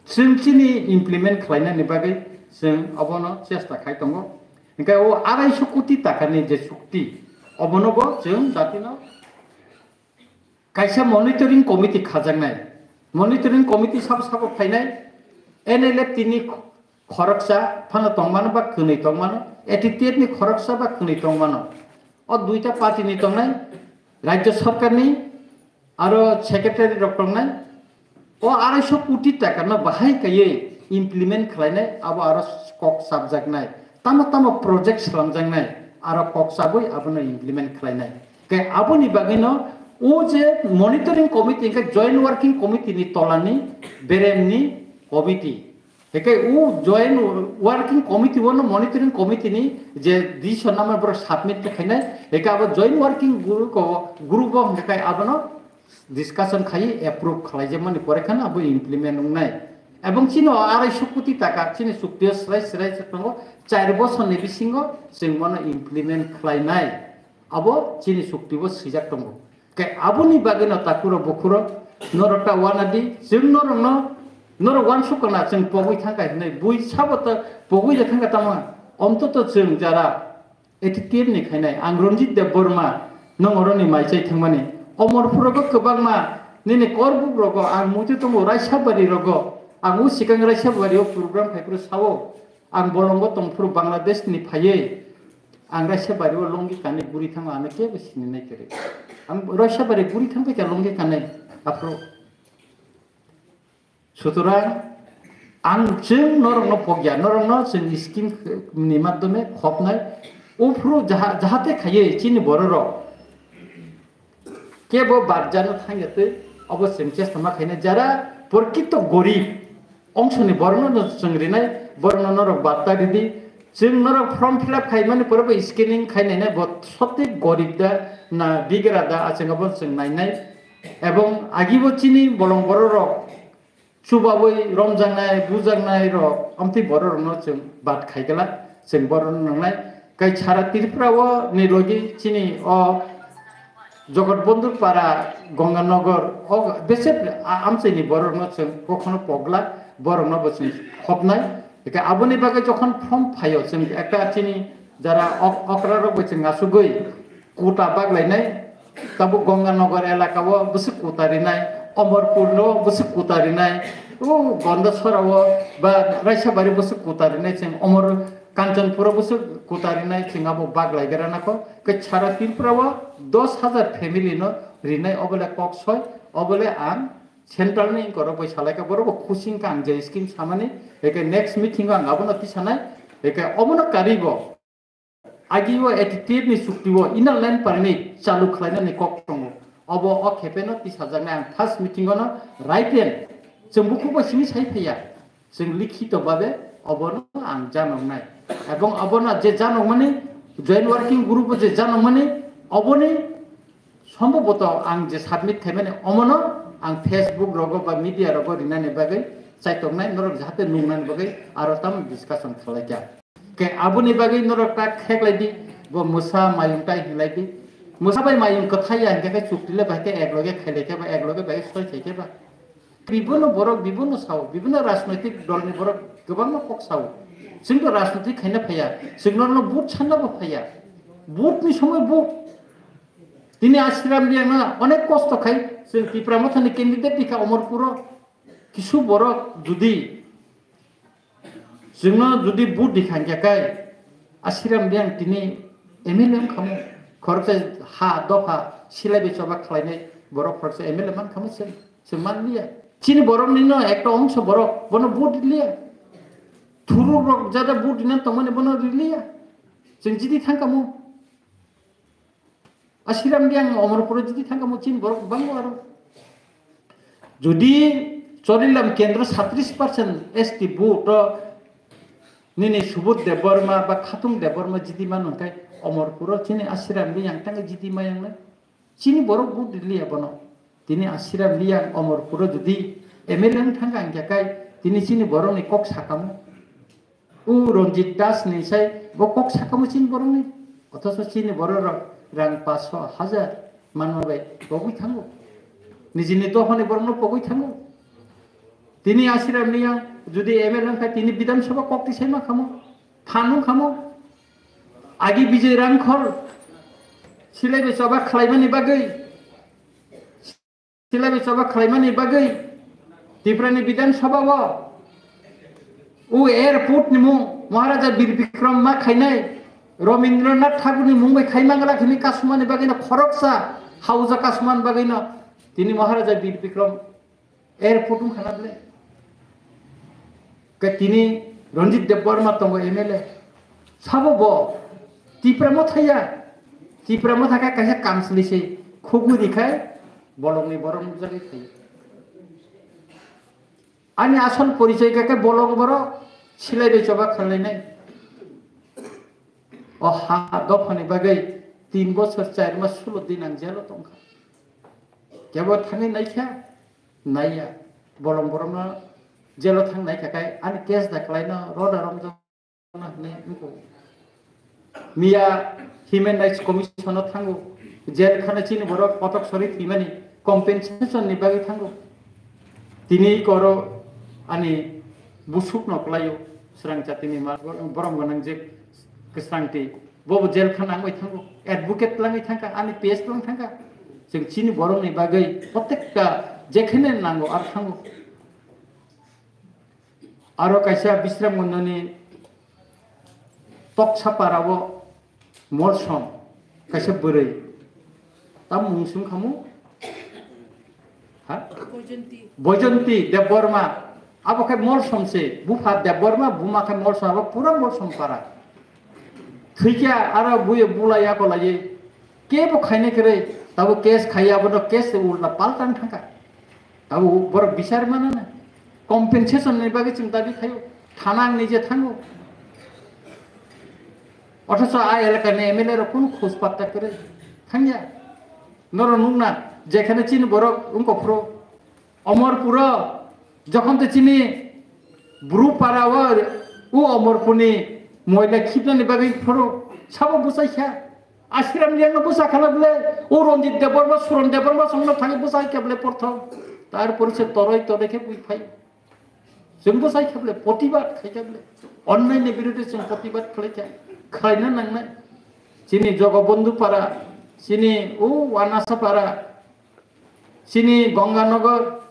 chwng chini implement khlainani bagwi chwng obono chesta khai tongo. Hingke o arai so koti taka ni je chukti, obono bo chwng jatino kaisa monitoring committee khajaknai. Monitoring committee sabo sabo phainai, N L F T ni khoroksa phano tongmano ba kwnwi tongmano, A T T F ni khoroksa ba kwnwi tongmano. O duita party ni tongnai, Rajya Sarkar ni aro secretary rok tongnai. O arai so koti taka no bahai kaiye implement khlainai, abo aro kok sabjaknai. Tamo tamo project slamjaknai, aro kok sabwi abono implement khlainai. Khe aboni bagwino o je monitoring committee hingke joint working committee ni tolani beremni committee. Hingke o joint working committee wano monitoring committee ni je decision nama borok submit khainai, hingke abo joint working group o, group o hingke abono discussion khai approve khlaijak mani pore khana abo implement wngnai. Ebong chini o arai so koti taka chini chukti o swrai swrai se tongo, char bosor ni bisingo chwng bono implement khlainai. Abo chini chukti bo swijak tongo. Khe aboni bagwi no takhuro bukhuro norok ta wanadi, chwng norok no, norok wansuk kana chwng pogwi thangkha hinwi, bui sabo ta pogwi je thangkha tamo. Omtoto chwng jara A T T F ni khainai, ang Ranjit Deb Barma, nong oroni mai chai thangmani. Omorphurogo kwbangma nini korbuk rogo ang muitu tongo, Raisabari rogo, ang u sikang Raisabari o program phaiphuru sao, ang bolongo tongphuru Bangladesh ni phaiwi, ang Raisabari o longi kanwi guri thango, ano kebo sini nai kwrwi. Ang Raisabari guri thangkha longi kanwi aphuru. Sutorang ang chwng norokno pokya, norokno chwng scheme ni madhyome khopnai. Uphuru jaha-, jahate khaiwi chini bororok kebo barjano thangya twi obo chwng chesta ma khainai. Jara porkito gorib ongsoni borokno no chwng rinai, borokno norok barta ridi. Chwng norok form fill up khaimani pore bo scanning khainai bo sotik gorib da na bigra da, achwng abo chwng nainai. Ebong agibo chini bolong bororok chubawi romjaknai, bujaknai rok, amtwi bororokno chwng bat khaigala, chwng borokno nangnai. Kai sara Tripura o ni logi chini o Jagat Bandur Para, Ganga Nagar, o bese a-, amchaini borokno chwng kokhono pogla, borokno bo chwng khopnai. Eke aboni bagwi jokhon form phaio, chwng ekta chini jara ok-, okra rok bo chwng asugwi kuta baglainai, tabuk Ganga Nagar elaka o bwswk kuta rinai, Omorpur no bwswk kuta rinai, o Gondasora o ba Raisabari bwswk kuta rinai, chwng Omor Kanchanpur o bwswk kuta rinai, chwng abo baglai gra nako. Khe sara Tripura o dos hajar family no rinai, obole kok soi, obole ang central ni korok bai salaika, borok bo khusing ka ang je scheme samani, eke next meeting o ang abono tisanai, eke obono karibo. Agi o A T T F ni chukti o Inner Line Permit chalu khlainani kok tongo. Obo o khepe no tisajaknai ang first meeting o no written. Chwng bukhuk bai simi sai phaiya. Chwng likhito babe obono ang janoknai. Ebong obono je janokmani, joint working group o je janokmani, oboni sombhoboto ang je submit khaimani omono ang Facebook rogo ba media rogo rinani bagwi chaitoknai, norok jahate nungnani bagwi aro tamo discussion khlaikha. Khe aboni bagwi norok ta kheklai di, bo mwsa mayung tai hinlai di. Mwsa bai mayung kwthai ya hingkhe khe chukti le bai khe ek loge khailai khe ba ek loge bai soi khai khe ba. Bibinno borok, bibinno sao, bibinno rajnoitik dolni borok kwbangma kok sao. Chwng to rajnoitik khaina phaiya, chwng norokno vote sanna bo phaiya. Vote ni somoi vote. Tini Ashiram Riyang na onek kosto khai, chwng Tipra Mothani candidate ni kha Omorpuro. Kisu borok judi chwngno judi vote di khan khe kai, Ashiram Riyang tini M L A wng khamu, khoroksa ha dopha silai bai choba khlainai borok khoroksa M L A man khamu chwng, chwng man liya. Chini borok nino ekta ongso borok bono vote liya. Thuru rok jada vote dinan tongmani bono riliya. Chwng jidi thang khamu. Ashiram Riyang Omorpuro jodi thangkha mo chini borok bangbo aro. Jodi Chorilam kendro satris percent S T vote o nini Subodh Debbarma ba Khatung Debbarma jidi mano hwnkhe Omorpuro chini Ashiram Riyang tangwi jidi mayang nai. Chini borok vote riliya bono. Tini Ashiram Reang Omorpuro jodi M L A wng thangkha hingkha kai, tini chini borokni kok sakamo. U Ranjit Das ni sai bo kok sakamo chini borokni. Othocho chini borok rok rang paanch sho hajar manma bai pogwi thango. Nijini dophani borokno pogwi thango. Tini Ashiram Reang jodi M L A wngkha tini Bidhan Sabha kok tisai ma khamo. Phan wng khamo. Agi Bijay Rangkhol silai bai choba khlaimani bagwi. Silai bai choba khlaimani bagwi Tiprani Bidhan Sabha o u airport ni mung Maharaja Bir Bikram ma khainai Rabindranath Thakur ni mung bai khaimangla khini kasumani bagwi no khoroksa hauja kasumani bagwi no tini Maharaja Bir Bikram airport wng khana ble. Ke tini Ranjit Debbarma tongo M L A. Sabo bo Tipra Motha ya. Tipra Motha khe kaisa council se khugwi rikhai bolongni borok nukjagwi thai. Ani asol porichoi khe bolong borok silai bai choba khlainai. O ha dophani bagwi tin bochor char mas sulo din ang jelo tongkha. Kebo thangwi naikha, naiya. Bolong borokno jelo thang naikha kai ani case da khlaino roda romjak. Miya Human Rights Commission o thango, jail khana chini borok kotok sori thwimani compensation ni bagwi thango. Tini koro ani busuk no kwlaio srang jatini ma borom gwnang je kwsrang twi bobo jail khana wngwi thango, advocate langwi thangkha, ani P S lang thangkha. Chwng chini borok ni bagwi protekta jekhene nango ar thango. Aro kaisa Bisramgondani Toksapara o Molsom kaisa bwrwi. Tam mung sung khamu? Ha? Boijonti. Boijonti Debbarma. Abo khe Molsom se. Bupha Debbarma, buma khe Molsom. Abo pura Molsom para. Thwikya aro buye bulai ako laiye. Kebo khaina kere. Tabo case khaiya abono case ulta paltan thangkha. Abo borok bichar manana. Compensation ni bagwi chwng dabi khaio. Thana ang nije thango. Othocho a elakani M L A rok kunu khoj patta kwrwi thangya. Norok nukna jekhane chini borok wngkok phuru Omorpuro jokhon te chini Bru para o u Omorpurni moila khibnani bagwi phuru sabo bwsai kha. Ashiram Reangno bwsa khala bwle, o Ranjit Debbarma, Suron Debbarma songno thangwi bwsa khe bwle porthom. Tar pore se toroi toroi khe bui phai. Chwng bwsa khe bwle protibad khai khe bwle. Onnai ni birude chwng protibad khlai kha. Khlaina nangnai. Chini Jogobondhu para, chini o Wanasa para, chini Gonganagar,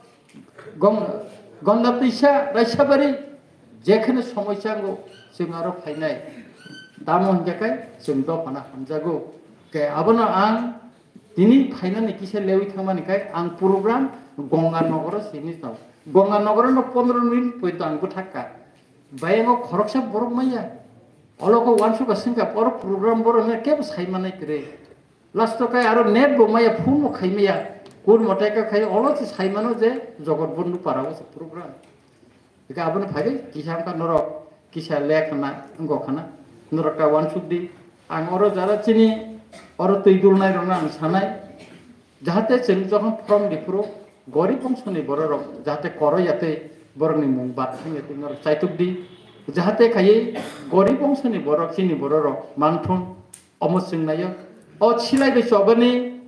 Gong-, Gondatwisa, Raisabari, jekhane somoi chango, chwng aro phainai. Tamo hingkhe kai chwng dophano hamjago. Ke abono ang tini phainani kisa lewi thangmani kai ang program Gonganagaro sini tong. Gonganagaro no pondro minute poito ang bwthakka. Bayango khoroksa borok maya. Olo ko wansukha singkha, oro program borok no kebo saimanai kwrwi. Last o kai aro net bo maya, phone bo khai maya. Kur motai ka khai olo se sai mano je Jogot Bondhu para o se program. Ika abono phai kisa wngkha norok kisa le khana wngkha khana. Norok ta wansuk di. Ang oro jara chini oro twi dulnai rokno ang sanai. Jahate chwng jokhon form di phuru gorib bongsoni borok rok jahate koroi yatwi borokni mung bad thang yatwi norok chaituk di. Jahate khaiwi gorib bongsoni borok chini borok rok manthun. Omo chwng naio. O silai bai chobani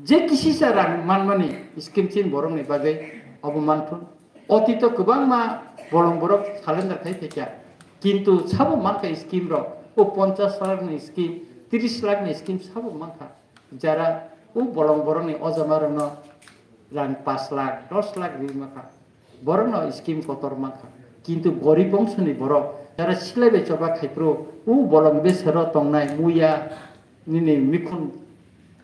je kisisa rang manmani scheme chin borokni bagwi obo manthun. Otito kwbangma bolong borok salendar khai phaikha. Kintu sabo mankha scheme rok. O ponchash lakh ni scheme, trish lakh ni scheme sabo mankha. Jara o bolong borokni ojama rokno rang pash lakh, dosh lakh ri mankha. Borokno scheme kotor mankha. Kintu gorib bongsoni borok, jara silai bai choba khaipro, u bolong besero tongnai, muya, nini mikhun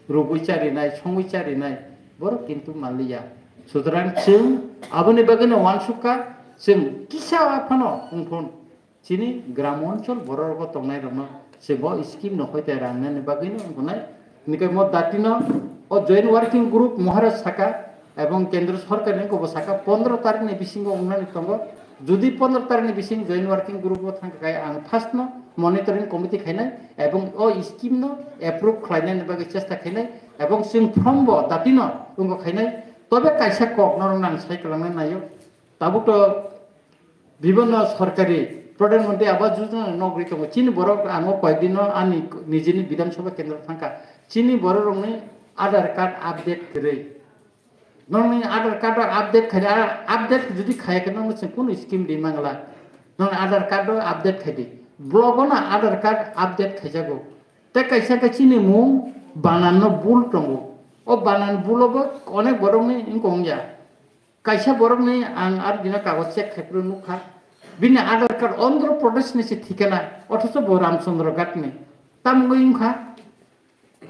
rugui charinai, songui charinai, borok kintu manliya. Sutrang chwng aboni bagwino wansukha, chwng kisa phano wngphun. Chini gram onchol borok rogo tongnai rokno se bo scheme no hoite rang nani bagwi no wngkha nai. Hingke mo dati no o joint working group Maharaj saka ebong kendro sorkar ni kobo saka pondro tarik ni bisingo wngnani tongo. Jodi pondro tarik ni bising joint working group o thangkha khe ang first no monitoring committee khainai ebong o scheme no approve khlainani bagwi chesta khainai. Ebong chwng from bo datino wngkha khainai, tobe kaisa kok norok nang sai kwlangnai naio. Tabuk to bibhinno sorkari Pradhan Mantri Awas Yojana nogri tongo. Chini borok ang o koyekdino ani nijini Bidhan Sabha kendro thangkha. Chini borok rokni Aadhaar card update kwrwi. Nokni Aadhaar card o update khaidi, update jodi khaya khe nokno chwng kunu scheme ri mangla. Nokni Aadhaar card o update khaidi. Block o no Aadhaar card update khaijago. Tei kaisa khe chini mung banan no bul tongo. O banan bul o bo onek borok ni wngkha wngya. Kaisa borok ni ang ar dino kagoj check khai phuru nukha. Bini Aadhaar card Andhra Pradesh ni se thikana. Othocho bo Ramchandra Ghat ni. Tamo wngkha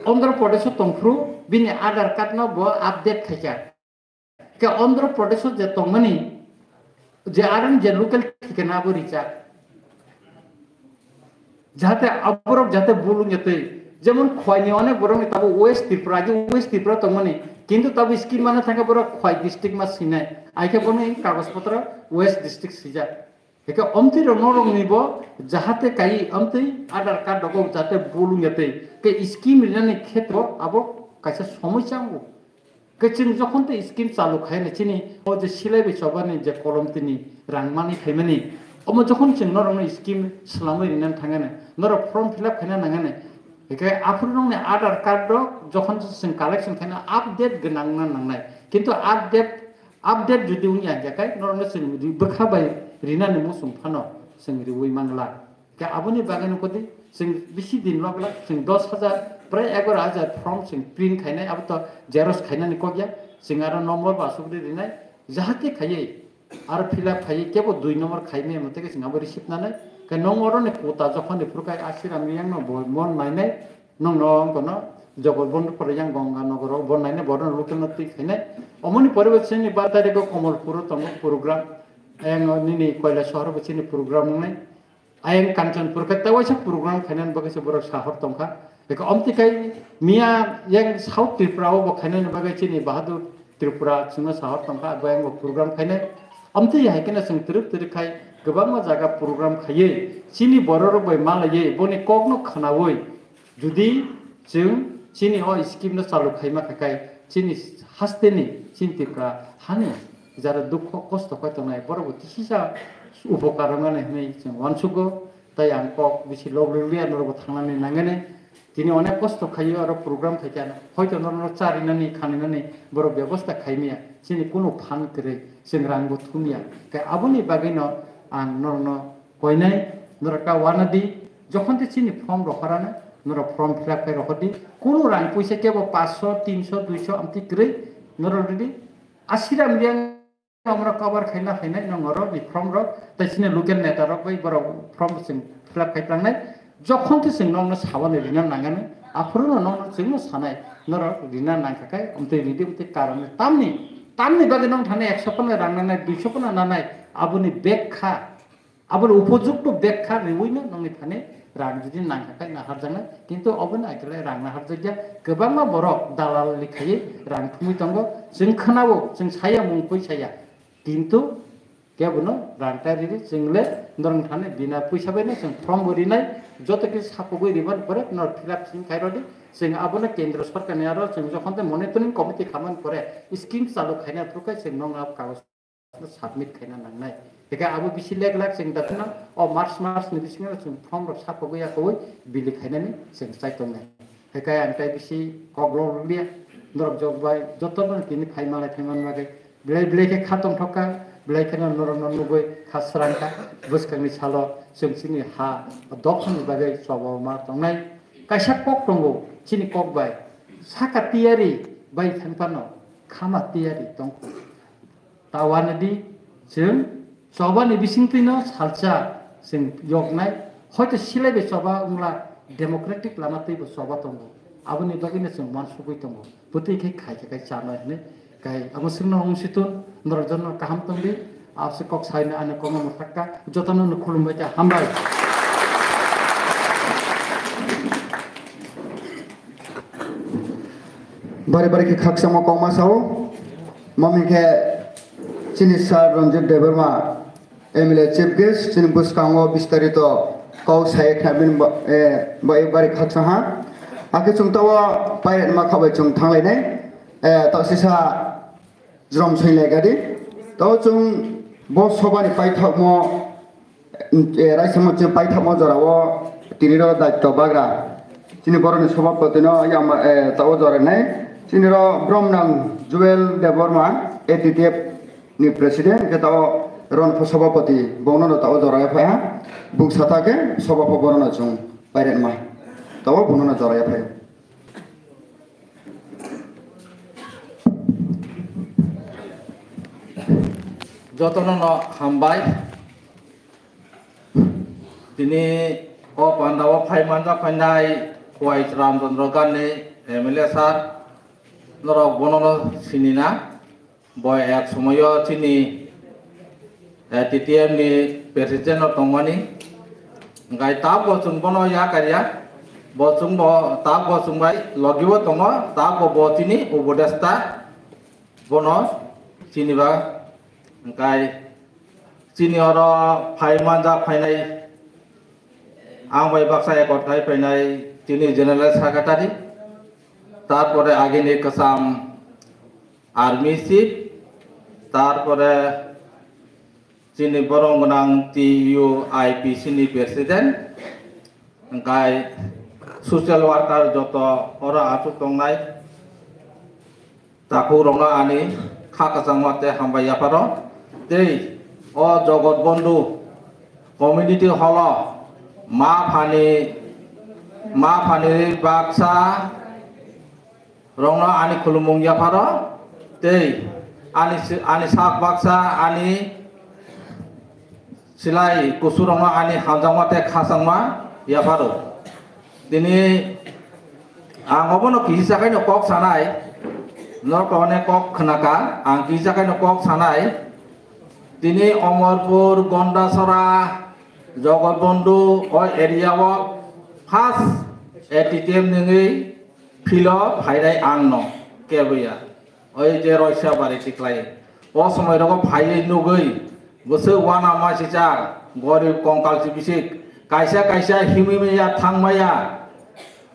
Andhra Pradesh o tongphuru bini Aadhaar card no bo update khaikha. Khe Andhra Pradesh o je tongmani, je arang je local thikana abo rijak. Jahate aborok jahate bul wngya twi. Jemon khwai ni onek borok ni tabo West Tripura, age West Tripura tongmani. Kintu tabo scheme mana thangkhe borok khwai district ma sinai. Aikhe bono kagoj potro West district sijak. Eke omtwi rok norok ni bo jahate kai omtwi Aadhaar card rogo jahate bul wngya twi. Ke scheme rinani khetro abo kaisa somosya wngo. Ke chwng jokhon tei scheme chalu khaina chini o je silai bai chobani je kolom tini rang mani khaimani. Omo jokhon chwng norokno scheme swlamwi rinani thangani. Norok form fill up khaina nangani. Eke aphuru nokni Aadhaar card rok jokhon chwng collection khaina update gwnang na nangnai. Kintu update Update jodi wngya hwnkhe kai norokno chwng ri-, bwkha bai rinani muchung phano chwng riwi mangla. Khe aboni bagwi nukho di, chwng bisi din lok lak chwng dos hajar prai egaroh hajar form chwng print khainai, abo to xerox khainani kok ya, chwng aro number bo aswk ri rinai, jahate khaiwi aro fill up khaiwi kebo dui number khaimaya mothe khe chwng abo receipt nanai. Khe nong oroni kota jokhon ni phuru kai Asiram Riyang no bo mon nainai, Nokno wngkha no Jogol Bondhu pore yang Ganga Nogoro bo naina borok no local no twi khainai. Omoni pore bo chini ba tarikh o Komolpur o tongo program. Ayang o nini Koilashahar bo chini program wngnai. Ayang Kanchanpur khe tewaisa program khainani bagwi se borok sahor tongkha. Beka omtwi kai miya yang South Tripura o bo khainani bagwi chini Bahadur Tripura chwngno sahor tongkha, abo ayang bo program khainai. Omtwi hai kheno chwng twrwk twrwk khai kwbangma jaga program khaiwi chini borok rok bai malaiwi boni kokno khwnawi Jodi chwng chini o scheme no chalu khaima khakai chini hasteni chini Tripura hani jara dukho kosto khai tongnai borok bo kisisa upokar wngnani hinwi chwng uansugo. Tai ang kok bisi log rwliya norok bo thangnani nangani. Tini onek kosto khaiwi oro program khaikha hoito norokno charinani khaninani borok bebosta khaimaya chini kunu phan kwrwi chwng rang bo thumya. Khe aboni bagwino ang norokno Koinai, norok ta uanadi, jokhon tei chini form rohorana, norok form fill up khai rohordi. Kunu rang puisa kebo paanch sho, tin sho, dui sho amtwi kwrwi, norok ridi. Asiram Riyang norok cover khaina phainai, norok ni form rok, tei chini local neta rok bai borok form chwng fill up khai tangnai. Jokhon tei chwng nokno sabani rina nangani, aphuru no nokno chwngno sanai, norok rina nangkha khai, amtwi ridi, amtwi karon tamni, tamni bagwi nong thani ekso phano rang nanai, dui sho phano nanai, aboni bek kha. Aboni upojukto bek kha riwino nongni thani rang jodi nangkha khai naharjaknai, kintu obono aitolai rang naharjakya. Kwbangma borok dalal likhaiwi rang thumwi tongo. Chwng khwnao, chwng saya mung pui saya. Kintu kebono rang ta riri, chwngle norok thani bina puisa baino chwng form bo rinai. Joto khe sapogwi ribani pore norok fill up sing khai rodi. Chwng abono kendro sorkarni aro chwng jokhon tei monitoring committee khamani pore scheme chalu khaina phuru khai chwng nong abo kagoj submit khaina nangnai. Hwnkhe abo bisi lek lak chwng dakhna o March mas ni bisingo chwng form rok sapogwi yakowi bili khainani chwng chai tongnai. Hwnkhe ang tai bisi kok rw liya, norok jok bai joto no tini phai malai phai man bagwi belai belai khe kha tongthok kha, belai kheno norok no nugwi kha srang kha. Bwskang ni salo chwng chini ha dophani bagwi choba ma tongnai. Kaisa kok tongo chini kok bai, saka tiyari bai thang phano khama tiyari tongkho. Ta uanadi chwng chobani bisingtwino salsa chwng yoknai, hoito silai bai choba wngla, democratic lama twibo choba tongo, aboni bagwino chwng uansugwi tongo, bwtwi khe khaikhe khai chanai hinwi kai amo swngno wng situ norok jono kaham tongdi, abse kok saino ani kokno mwthakka, jotono no khulumbai kha, hambai. Bari bari khe khakchangma kokma sao. Mami khe chini Sir Ranjit Debbarma, M L A Chief Guest, chini bwskango bistarito kok sai kha bini ba-, eh, bai bari khakchang ha. Hakhe chwng tao pairema kha bai chwng thanglainai, eh, tao sisa jrom swinglai gadi. Tao chwng bo sobani paithakmo, eh, raisamo chwng paithakmo jorao tini ro daityo bagra. Chini boroni sobhapati no yama, eh, tao jora nai. Chini ro Bromnang Jewel Debbarma, A T T F ni president, khe tao ron pho sobhapati, bono no tao jora ya phai ha. Bung sata khe sobhapati bono no chwng pairema. Tao bono no jora ya phai. Jotono no hambai. Tini o panda o phai manja phainai White Ramchandra Gandhi M L A sir, norok bono no sini na. Bo ek somoyo chini, eh, T T M ni president no tongmani. Hingkai tabgo chwng bono yakarya. Bo chwng bo tabgo chwng bai logi o tongo. Tabgo bo chini upodesta bono chini ba. Hingkai chini oro phai manja phainai ang bai baksa ekot khai phainai chini general secretary. Tarpore agini kwcham Army Chief, tarpore chini borong gwnang T U I P C ni President, hingkai social worker joto oro achuk tongnai takhuk rokno ani kha kwchangma tei hambai yapharo. Tei o Jogot Bondhu Community Hall o ma phani, ma phani baksa rokno ani khulumung yapharo tei ani si-, ani sak baksa ani silai kusurokno ani hamjakma tei khachangma yapharo. Tini ang obono kisa khaino kok sanai, norok to onek kok khnaka, ang kisa khaino kok sanai. Tini Omorpur, Gondasora, Jogot Bondhu o area o first A T T F nungwi field o phainai ang no keboya. Oi je Roisa bari tiklai. O somoi rogo phaiwi nugwi bwswk wana masichar, gorib kongkal chibisik, kaisa kaisa himwi maya thangmaya,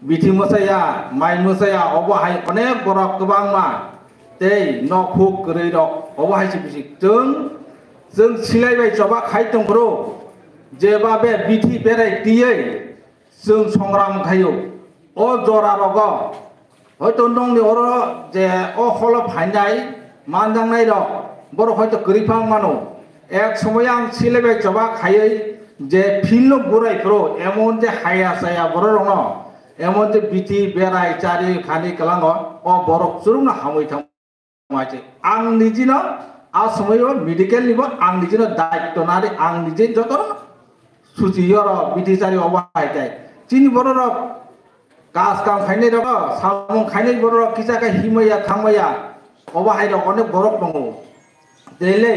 bithi mwsaya, mai mwsaya, obo hai onek borok kwbangma tei nok huk kwrwi rok obo hai chibisik. Chwng, chwng silai bai choba khai tongphuru jeba be bithi berai tiywi chwng songram khaio. O jora rogo hoito nongni oro je o holo phainai manjaknai rok borok hoito kwrwi phang mano. Ek somoy ang silai bai choba khaiwi je field no gurai phuru emon je haya chaya borok rokno emon je bithi berai chari khani kwlango o borok churungno hamwi thang. Ang nijino a somoyo medical nibo ang nijino daityo nari ang nije joto suchi yoro bithi chari obo hai kai. Chini borok rok kas kam khainai rok, samung khainai borok rok kisa khe himaya thangmaya obo hai rok onek borok tongo. Tei le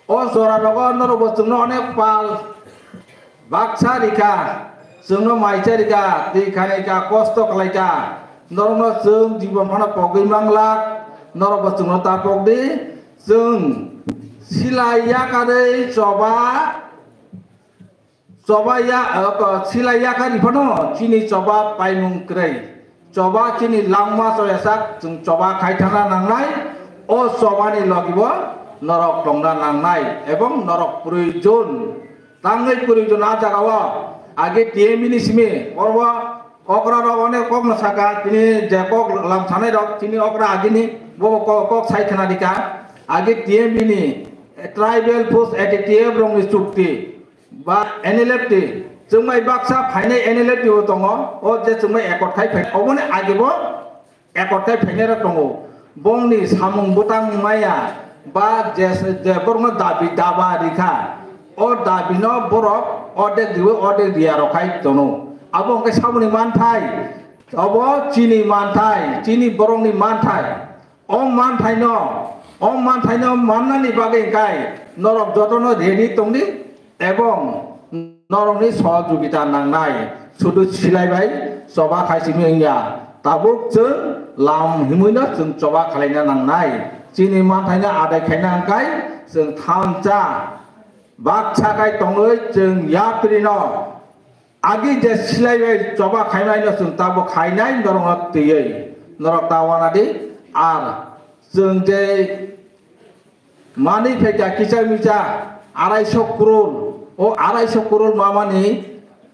o jora rogo norok bo chwngno onek pal baksa rikha, chwngno maisa rikha, twi khanai kha, kosto khlai kha. Norokno chwng jibon phano pogwi manglak, norok bo chwngno ta pokdi. Chwng silai yakarwi choba, choba ya, eh, ko-, silai yakarwi phano chini choba paimung kwrwi. Choba chini langma choyasak chwng choba khai thangna nangnai, o chobani logibo norok tongna nangnai, ebong norok proyojon. Tangwi proyojon a jagao age T M B ni simi, oro okra rok onek kok no saka, tini je kok lam sanai rok, tini okra agini bo kok, kok sai khna dika, age T M B ni tribal force A T T F rok ni chukti ba N L F T, chwngbai baksa phainai N L F T bo tongo, o je chwngbai ekot khai phai, oboni age bo ekot khai phainai rok tongo. Bongni samung bwtang maya ba je, je borokno dabi daba rikha, o dabino borok ordek riwi ordek riya rok khai tono. Abo hwnkhe samungni manthai, obo chini manthai, chini borokni manthai. O manthaino, o manthaino mannani bagwi hwnkhe norok jotono ready tongdi ebong norokni sohojogita nangnai. Sudu silai bai choba khai simi wngya. Tabuk chwng lam himwino chwng choba khalaina nangnai. Chini manthaino adai khaina hwnkhe chwng thansa baksa khai tongwi chwng yatrino Agi je silai bai choba khainai no chwng tabuk khainai norok no twiwi norok ta wana di. Ar chwng je manwi phaikha kisa misa arai so crore, o arai so crore mamani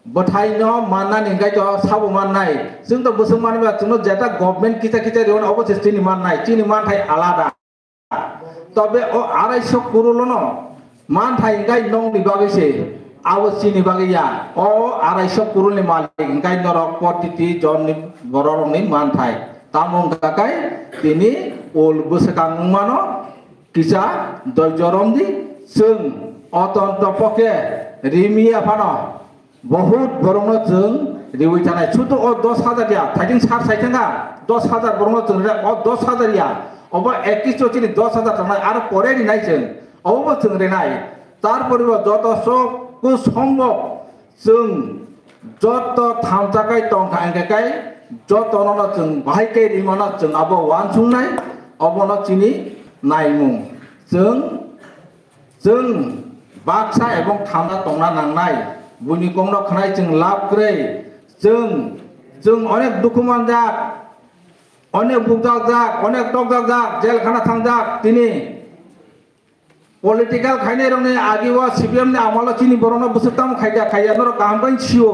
bwthai no mannani hwnkhe to sabo mannai. Chwng to bwswk manwi ba chwngno jeta government kisa kisa riyo obo se chini mannai, chini manthai alada. Tobe o arai so crore no manthai hwnkhe nongni bagwi se, abo chini bagwi ya. O arai so crore ni malik hwnkhe norok protiti jonni bororokni manthai. Tamo wngkha khe tini ul bwswkang wngmano kisa doijo romdi, chwng otonto poke rimiya phano. Bohut borokno chwng riwi thanai. Sudu o dos hajar ya, thaijing sar sai thangkha, dos hajar borokno chwng rinai, o dos hajar ya. Obo ekis o chini dos hajar thangnai, aro pore rinai chwng. Obo chwng rinai. Tarpore bo joto sok ku sombok chwng joto thamsa kai tongkha hwnkhe kai jotono no chwng bahai kai rimano chwng abo uansuknai, obono chini naimung. Chwng Chwng baksa ebong thamsa tongna nangnai, buini kokno khwnai chwng lab kwrwi. Chwng, chwng onek dukhu manjak, onek bukjakjak, onek tokjakjak, jel khana thangjak. Tini political khainai rokni agi o C P M ni amalo chini borokno bwswk tamo khaida khaiya norok kaham khe sio.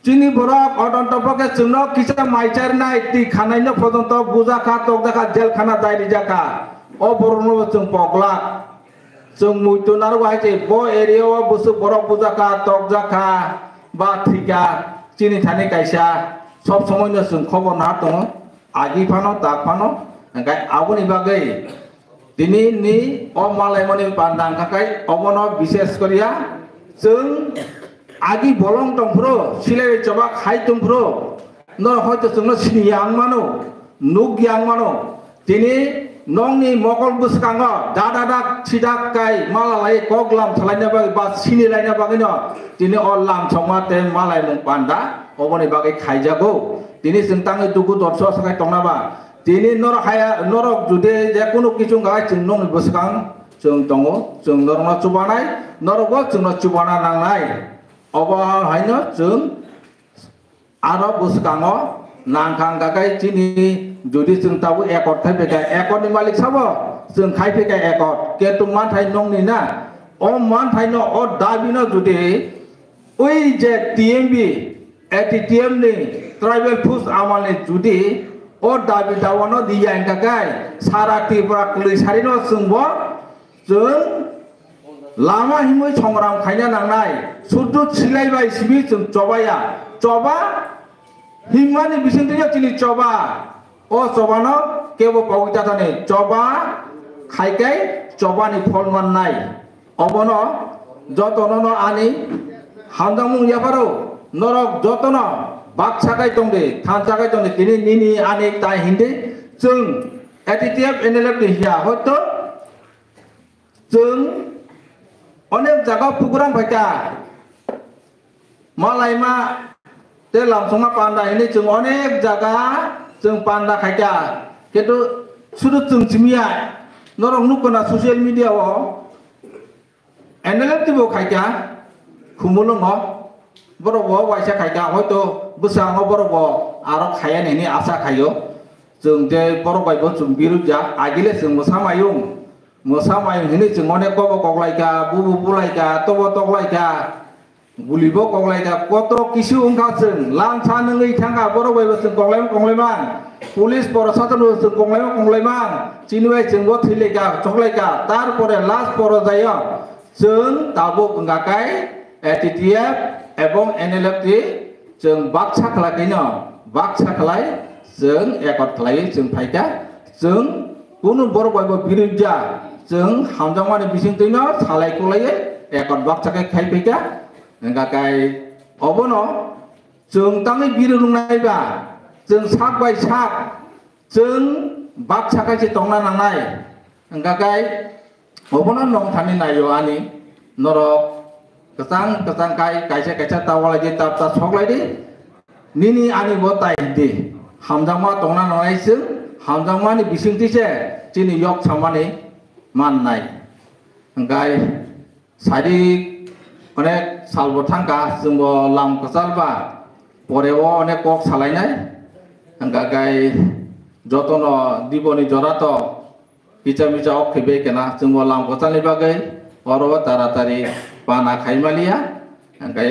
Chini borok odonto pokhe chwngno kisa mai charnai, twi khanaino pojonto bujakha, tokjakha, jel khana dai rijakha. O borokno bo chwng poglak. Chwng muitu narwk hai se bo area o bwswk borok bujakha, tokjakha, ba thwikha, chini thani kaisa sob somoino chwng khobor naha tongo. Agi phano, tak phano, hwnkhe aboni bagwi Tini ni o malaimani panda wngkha khe obono bishes koriya chwng agi bolong tongphuru, silai choba khai tongphuru, no hoito chwngno sini yang mano, nuk yang mano. Tini nongni mokol bwskango dada dak sidak kai mala lai kok lam salaina bagwi ba sini laina bagwino tini o lam songma tei malaimung panda oboni bagwi khaijago. Tini chwng tangwi dugu dorso sakai tongna ba. Tini norok haya, norok judi je kunu kichu wngkha, chwng nokni bwskang chwng tongo, chwng norokno chubanai, norokbo chwngno chubana nangnai. Obo haino chwng aro bwskango nangkha wngkha khe chini judi chwng tabuk ekot khai phaikha, ekotni malik sabo chwng khai phaikha ekot, ketung manthai nokni na, o manthaino o dabino judi ui je T M B, A T T M ni tribal force amalni judi o dabi dawano diya wngkha khe sara Tripura kwlwi sarino chwngbo chwng lama himwi songram khaina nangnai. Sudu silai bai simi chwng chobaya. Choba himmani bisingtwino chini choba. O chobano kebo pogwi tathani choba khai khe chobani phol mannai. Obono jotono no ani hamjakmung yapharo norok jotono baksa kai tongdi, thansa kai tongdi, tini nini ani tai hindi chwng A T T F N L F ni hiya hoito chwng onek jaga program phaikha. Malaima tei lamsongma panda hinwi chwng onek jaga chwng panda khaikha, kintu sudu chwng simiya norok nukha na social media o N L F T bo khaikha, Khumulwngo borok bo waisa khaikha, hoito bwskango borok bo aro khaya hinwi asa khaio. Chwng je borok bai bo chwng biruk ya, agile chwng mwsa mayung, mwsa mayung hinwi chwng onek kobo koklaikha, bubu bulaikha, tobo toklaikha. Gulibo koklaikha, kotor kisu wngkha chwng, lamsa nungwi thangkha, borok bai bo chwng koklaima koklaimang, police borok satung bo chwng koklaima koklaimang, chini bai chwngbo thwilaikha, choklaikha, tarpore last porojai o chwng tabuk wngkha kai A T T F ebong N L F T chwng baksa khlai kaino, baksa khlai chwng ekot khlaiwi chwng phaikha, chwng kunu borok bai bo biruk ya, chwng hamjakmani bisingtwino salai kulaiwi ekot baksa khe khai phaikha. Wngkha kai obono chwng tangwi biruk wngnai ba, chwng sak bai sak chwng baksa khe se tongna nangnai. Wngkha kai obono nongthani naio ani norok kwchang kwchang kai kaisa kaisa ta walai di, ta ta sok lai di. Nini ani bo tai di. Hamjakma tongna nangnai chwng, hamjakmani bisingtwi se chini yok samani mannai. Hwnkhe sadi Onek salbo thangkha, chwngbo lam kwchalba poreo onek kok salainai. Hwnkha gai jotono diboni jorato kicha micha ok khibai kena, chwngbo lam kwchalni bagwi oro taratari pana khaimaliya. Hwnkhe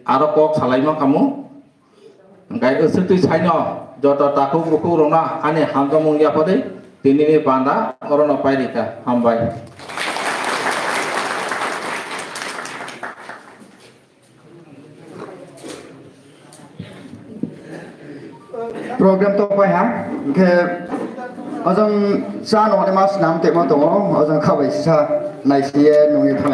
aro kok salai mankhamu. Hwnkhe aswktwi saino joto takhuk bukhuk rokno ani hamjakmung yapharwi tinini panda orono pairikha. Hambai. Program to pai ha, hwnkhe ojong cha no mas nam temo tongo, ojong khabai sa naisiye nungni thalai.